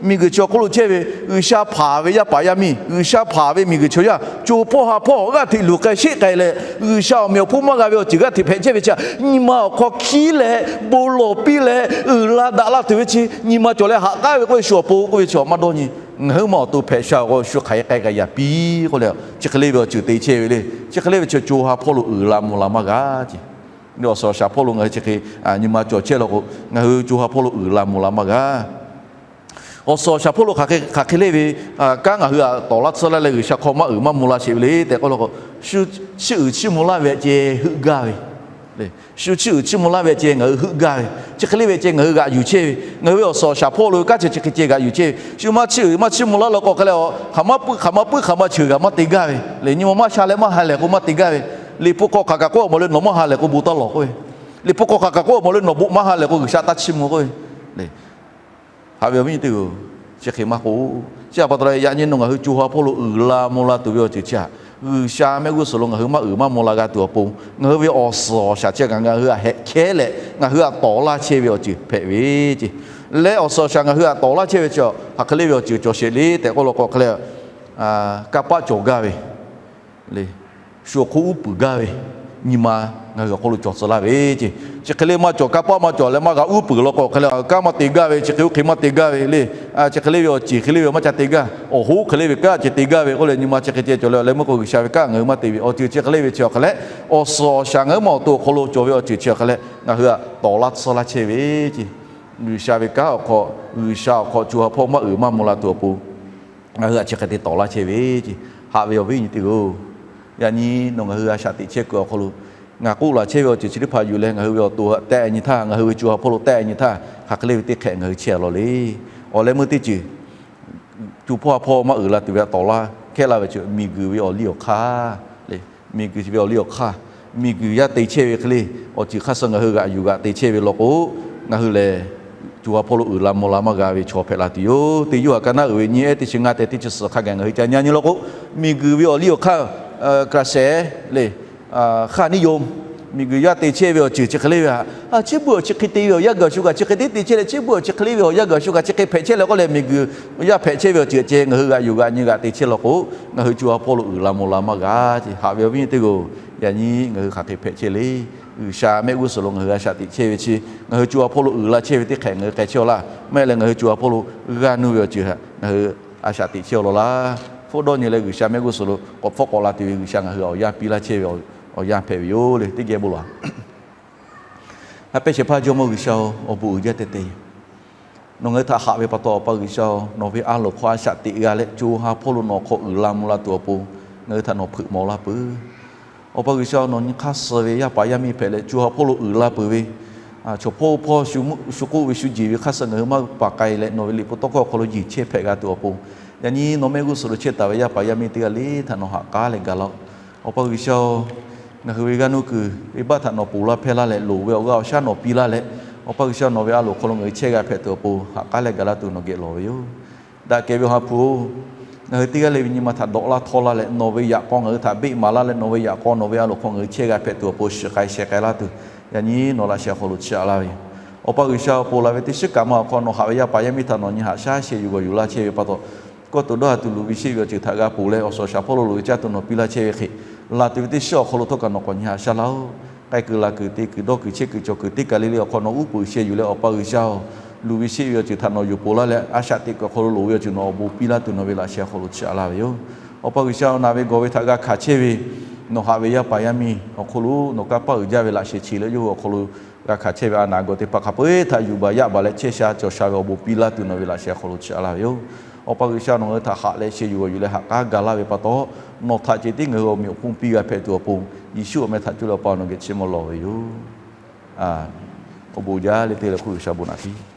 miˬguiˬ chi awˬ hk'oˆ lo chehˇ ve G'uiˬsha hpanˍ ve yaˇ paˍ yaˇ miˇ, G'uiˬsha hpanˍ ve miˬguiˬ chaw yaˇ co hpawˇ ha hpawˇ g'aˇ hteꞈ luˬ k'ai sheˆ k'ai leh, G'uiˬsha awˬ meꞈ awˬ hponˇ maˇ g'a ve awˬ ceuˬ g'aˇ hteꞈ hpehꞈ chehˇ ve chi, nyi ma awˬ hk'aw hkiˉ leh bon lawˬ piˇ leh uiˍ la daꞈ la tuˬ ve chi nyi ma cawˬ leh haꞈ k'aˉ ve k'oˆ ve shu awˬ pon k'oˆ ve chi awˬ maˇ dawˇ nyi. Ngaˬ hui ma awˬ to hpehꞈ sha k'o shu hk'aˬ hk'e k'ai g'a yaꞈ piˇ k'oˆ leh chi hk'e le ve awˬ ceuˬ te chehˇ ve le. Chi hk'e le ve chi co ha hpawˇ lo uiˍ la mvuh la maˇ g'a ce. Awˬ suhˍ awˬ shaˍ hpawˇ lo ngaˬ hui chi hk'e nyi ma cawˬ chehˇ law k'o, ngaˬ hui co ha hpawˇ lo uiˍ la mvuh la maˇ g'a. Awˬ suhˍ awˬ shaˍ hpawˇ lo hk'aˬ hk'e le ve kanˉ ngaˬ hui htaꞈ tawˍ laˇ tsuhˇ laˇ leh G'uiˬsha hk'aw maˇ uiˍ maˇ mvuh la sheˍ ve le tehꞈ k'oˆ law k'o, shu chiˇ uiˍ chiˇ mvuh laˇ ve ceˇ heuˆ gaˇ ve, shu chiˇ uiˍ chiˇ mvuh laˇ ve ceˇ ngaˬ hui heuˆ gaˇ ve, chi hk'e le ve ceˇ ngaˬ hui g'aꞈ yuˬ chehˇ ve. Ngaˬ hui ve awˬ suhˍ awˬ shaˍ hpawˇ lo kanˉ chi chi hk'e ceˇ g'aꞈ yuˬ chehˇ ve. Shu maˇ chiˇ uiˍ maˇ chiˇ mvuh laˇ law k'o hk'aˬ leh, hk'aˬ maˇ puiˉ hk'aˬ maˇ puiˉ hk'aˬ maˇ cheuˬ g'aꞈ maˇ te gaˇ ve le. Nyi ma maˇ sha leh maˇ ha lehˬ k'o maˇ te gaˇ ve. Liꞈ hpu hk'aw hk'aˬ kaꞈ k'oˆ awˬ mawˬ leh nawˬ maˇ ha lehˬ k'o bon taˇ lawˬ k'oˆ ve. Liꞈ hpu hk'aw hk'aˬ kaꞈ k'oˆ awˬ mawˬ leh nawˬ bon maˇ ha lehˬ k'o G'uiˬsha taˇ chiˇ mvuh k'oˆ ve le. Haꞈ ve awˬ viˉ nyi teˇ g'aˇ-oˬ, chi hk'e maˇ k'o, chi htaꞈ pa taw leh yaꞈ nyi nawˬ ngaˬ hui co ha hpawˇ lo uiˍ la mvuh la tuˬ ve awˬ ceuˬ chi htaꞈ G'uiˬsha mehˆ g'uˇ suhˍ lo ngaˬ hui maˇ uiˍ maˇ mvuh la g'a tuˬ awˬ pon, ngaˬ hui ve awˬ suhˍ awˬ shaˍ chi kaꞈ ngaˬ hui htaꞈ hehꞈ hkehˉ leh ngaˬ hui htaꞈ tawˍ laˇ chehˇ ve awˬ ceuˬ hpehꞈ ve ce. Leh awˬ suhˍ awˬ shaˍ ngaˬ hui htaꞈ tawˍ laˇ chehˇ ve chi htaꞈ hk'aˬ hk'e le ve awˬ ceuˬ cawˬ sheˍ le tehꞈ k'oˆ law k'o hk'aˬ leh, kanˇ paˆ cawˬ gaˇ ve le. Shu awˬ hk'oˆ uˉ peunˍ gaˇ ve nyi ma ngaˬ hui awˬ hk'oˆ lo cawˬ tcuh laˇ ve ce. Chi hk'e le maˇ cawˬ, kanˇ paˆ maˇ cawˬ leh maˇ g'a uˉ peunˍ law k'o hk'aˬ leh kanˉ maˇ te gaˇ ve, chi hk'e oˇ hk'e maˇ te gaˇ ve le. Chi hk'e le ve awˬ ceˬ hk'e le ve maˇ ca te gaˇ, awˬ hoˉ hk'e le ve kanˉ ce te gaˇ ve k'oˆ leh nyi ma chi hk'e ceh cawˬ leh awˬ leh meuˇ k'o G'uiˬsha ve kanˉ ngaˬ hui maˇ te ve awˬ ceuˬ chi hk'e le ve chi hk'aˬ leh, awˬ suhˍ awˬ shaˍ ngaˬ hui ma awˬ to awˬ hk'aw lo cawˬ ve awˬ ceuˬ chi hk'aˬ leh ngaˬ hui htaꞈ tawˍ laˇ tsuhˇ laˇ chehˇ ve ce. G'uiˬsha ve kanˉ awˬ hk'aw, G'uiˬsha awˬ hk'aw co ha hpawˇ maˇ uiˍ maˇ mvuh la tuˬ awˬ pon ngaˬ hui htaꞈ chi hk'e te tawˍ laˇ chehˇ ve ce. Haꞈ ve awˬ viˉ nyi teˇ g'aˇ-oˬ, yaꞈ nyi nawˬ ngaˬ hui a shaꞈ teꞈ chehˇ kuiˬ awˬ hk'aw lo ngaˬ k'oˆ laˬ chehˇ ve awˬ ceuˬ chi teˇ hpaˍ yuˬ leh ngaˬ hui ve awˬ to htaꞈ tehˆ nyi htaˇ, ngaˬ hui ve co ha hpawˇ lo tehˆ nyi htaˇ, hk'aˬ hk'e le ve teˇ hk'ehꞈ ngaˬ hui chehˇ a law le. Awˬ leh meuˇ teˇ ceuˬ co hpawˇ ha hpawˇ maˇ uiˍ la tuˬ ve htaꞈ tawˍ laˇ hkehˉ laˇ ve chi miˬguiˬ ve awˬ liˇ awˬ hk'aˇ le. Miˬguiˬ ve awˬ liˇ awˬ hk'aˇ, miˬguiˬ yaˇ te chehˇ ve hk'e le, awˬ ceuˬ hk'aˇ suh ngaˬ hui g'aꞈ yuˬ g'aꞈ te chehˇ ve law k'o, ngaˬ hui lehˬ co ha hpawˇ lo uiˍ la mvuh la maˇ g'a ve chaw hpehꞈ la tuˬ yoˬ. Teˇ Yoˇhanˬ ka naˉ uiˍ ve nyiˇ ehˉ teˇ chi ngaˇ tehꞈ teˇ chi suhˍ hk'a gaˬ ngaˬ hui ca nyi nyi law k'o, miˬguiˬ ve awˬ liˇ awˬ hk'aˇ, hk'a shehˍ le, hk'aˇ niˇ yoˬ. Miˬguiˬ yaˇ te chehˇ ve awˬ ceuˬ chi hk'e le ve htaꞈ, chi beuꞈ awˬ chi hk'e te ve awˬ yanˇ gaˬ shu kaꞈ chi hk'e te te chehˇ leh, chi beuꞈ awˬ chi hk'e le ve awˬ yanˇ gaˬ shu kaꞈ chi hk'e hpehꞈ chehˇ leh k'oˆ leh, miˬguiˬ yaˇ hpehꞈ chehˇ ve awˬ ceuˬ ceh ngaˬ hui g'aꞈ yuˬ g'aꞈ nyi g'aꞈ te chehˇ law k'o, ngaˬ hui co ha hpawˇ lo uiˍ la mvuh la maˇ g'a ce. Haꞈ ve awˬ viˉ nyi teˇ g'aˇ-oˬ, yaꞈ nyi ngaˬ hui hk'aˬ hk'e hpehꞈ chehˇ le. G'uiˬsha mehˆ g'uˇ suhˍ lo ngaˬ hui a shaꞈ teꞈ chehˇ ve chi, ngaˬ hui co ha hpawˇ lo uiˍ la chehˇ ve teˇ hk'ehꞈ ngaˬ hui k'ai chehˇ aw laˇ. Maˇ heˆ leh ngaˬ hui co ha hpawˇ lo g'aˇ nuˇ ve awˬ ceuˬ htaꞈ ngaˬ hui a shaꞈ teꞈ chehˇ aw law laˇ. Hpfuhˆ dawˇ nyi leh G'uiˬsha mehˆ g'uˇ suhˍ lo k'awꞈ hpfuhˆ k'awꞈ la tuˬ ve G'uiˬsha ngaˬ hui awˬ yanˇ piˇ laˇ chehˇ ve awˬ yanˇ hpehꞈ ve yoˬ le. Teˇ geh bon lawˬ. Ha pehˇ shehˍ hpaˇ Jawˇmawˇ G'uiˬsha-oˬ, awˬ bon uiˍ jaˇ teh teh. Nawˬ ngaˬ hui htaꞈ haꞈ ve pa taw, Awˬ pa G'uiˬsha-oˬ, nawˬ ve a loˍ hk'aw a shaꞈ teꞈ g'a leh co ha hpawˇ lo nawˬ hk'aw uiˍ la mvuh la tuˬ awˬ pon ngaˬ hui htaꞈ nawˬ hpeuꞈ mawˬ laˇ peuˬ. Awˬ pa G'uiˬsha-oˬ, nawˬ nyi hk'aˇ suh ve yaˇ paˍ yaˇ miˇ hpehꞈ leh co ha hpawˇ lo uiˍ la peuˬ ve chaw hpawˇ hpawˇ shu k'oˆ ve shu jeˬ ve hk'aˇ suh ngaˬ hui maˇ paˍ k'ai leh, nawˬ ve liꞈ hpu tawˇ hkawˇ awˬ hk'aw lo yeˬ chehˇ hpehꞈ g'a tuˬ awˬ pon, yaꞈ nyi nawˬ mehˆ g'uˇ suhˍ lo chehˇ taˍ ve yaˇ paˍ yaˇ miˇ teˇ g'aˇ le htaꞈ nawˬ ha k'aˉ leh gaˬ laˇ-oˆ. Awˬ pa G'uiˬsha-oˬ, ngaˬ hui ve g'aˇ nuˇ kuiˬ venˇbaˆ htaꞈ nawˬ ponˬ laˇ hpehˇ laˇ leh, loˍ ve awˬ g'aˇ awˬ shaˉ nawˬ piˇ laˇ leh, Awˬ pa G'uiˬsha nawˬ ve a loˍ hk'aw lo ngaˬ hui chehˇ g'a hpehꞈ tuˬ awˬ pon ha k'aˉ leh gaˬ laˇ tuˬ nawˬ geh lawˬ ve yoˬ. Daꞈ kehˬ ve Awˬ ha hpu-oˬ, ngaˬ hui teˇ g'aˇ le ve nyi ma htaꞈ dawꞈ laˇ htawˇ laˇ leh, nawˬ ve yaꞈ k'aw ngaˬ hui htaꞈ beˆ maˍ laˇ leh, nawˬ ve yaꞈ k'aw nawˬ ve a loˍ hk'aw ngaˬ hui chehˇ g'a hpehꞈ tuˬ awˬ pon shiˍ k'ai sheh k'ai laˇ tuˬ, yaꞈ nyi nawˬ laꞈ sheh awˬ hk'aw lo chiˇ aꞈ laˇ ve yoˬ. Awˬ pa G'uiˬsha-oˬ, ponˬ laˬ ve teˇ shiˉ kaꞈ ma awˬ hk'aw nawˬ haꞈ ve yaˇ paˍ yaˇ miˇ htaꞈ nawˬ nyi haꞈ shaˉ sheh yuˬ g'awˬ yuˬ laˇ chehˇ ve pa taw, kawˇ to dawˇ ha tuˬ luˬ ve sheˆ ve awˬ ceuˬ htaꞈ g'a ponˬ leh, awˬ suhˍ awˬ shaˍ hpawˇ lo loꞈ ve caˇ tuˬ nawˬ piˇ laˇ chehˇ ve hk'e, laˬ tuˬ ve teˇ shiˉ awˬ hk'aw lo htawˇ kaꞈ nawˬ k'awꞈ nyi haꞈ shaˉ laˇ-oˆ. K'ai kuiˬ laˬ kuiˬ te kuiˬ dawˇ kuiˬ chehˇ kuiˬ cawˬ kuiˬ teˇ kaˬ le le awˬ hk'aw nawˬ uˉ peunˍ sheh yuˬ leh, Awˬ pa G'uiˬsha-oˬ, luˬ ve sheˆ ve awˬ ceuˬ htaꞈ nawˬ yuˬ ponˬ laˇ leh, a shaꞈ teꞈ kuiˬ awˬ hk'aw lo loꞈ ve awˬ ceuˬ nawˬ awˬ bon piˇ laˇ tuˬ nawˬ ve laꞈ sheh awˬ hk'aw lo chiˇ aꞈ laˇ ve yoˬ. Awˬ pa G'uiˬsha-oˬ, naˬ ve gawˬ ve htaꞈ g'a hkanˍ chehˇ ve nawˬ haꞈ ve yaˇ paˍ yaˇ miˇ awˬ hk'aw lo nawˬ kanˇ paˆ uiˍ jaˇ ve laꞈ sheh chi leh yawˇ hui awˬ hk'aw lo g'a hkanˍ chehˇ ve a naˬ gawˬ teˇ hpaˍ hk'a peu-eˬ htaꞈ yuˬ baˬ yaˇ baˬ leh chehˇ sha cawˬ sha ve awˬ bon piˇ laˇ tuˬ nawˬ ve laꞈ sheh awˬ hk'aw lo chiˇ aꞈ laˇ ve yoˬ. Awˬ pa G'uiˬsha, nawˬ ngaˬ hui htaꞈ haꞈ leh sheh yuˬ g'awˬ yuˬ leh ha k'aˉ gaˬ laˇ ve pa taw, nawˬ htaꞈ ceh tiˉ ngaˬ hui awˬ meꞈ awˬ hponˇ piˇ g'a hpehꞈ tuˬ awˬ pon, Yeˍsuˆ awˬ meh htaꞈ cuˇ leh Awˬ pa nawˬ geh chiˇ mvuh lawˬ ve yoˬ. Awˬ bon jaˇ leh te leh hk'oˆ G'uiˬsha bon naꞈ piˇ.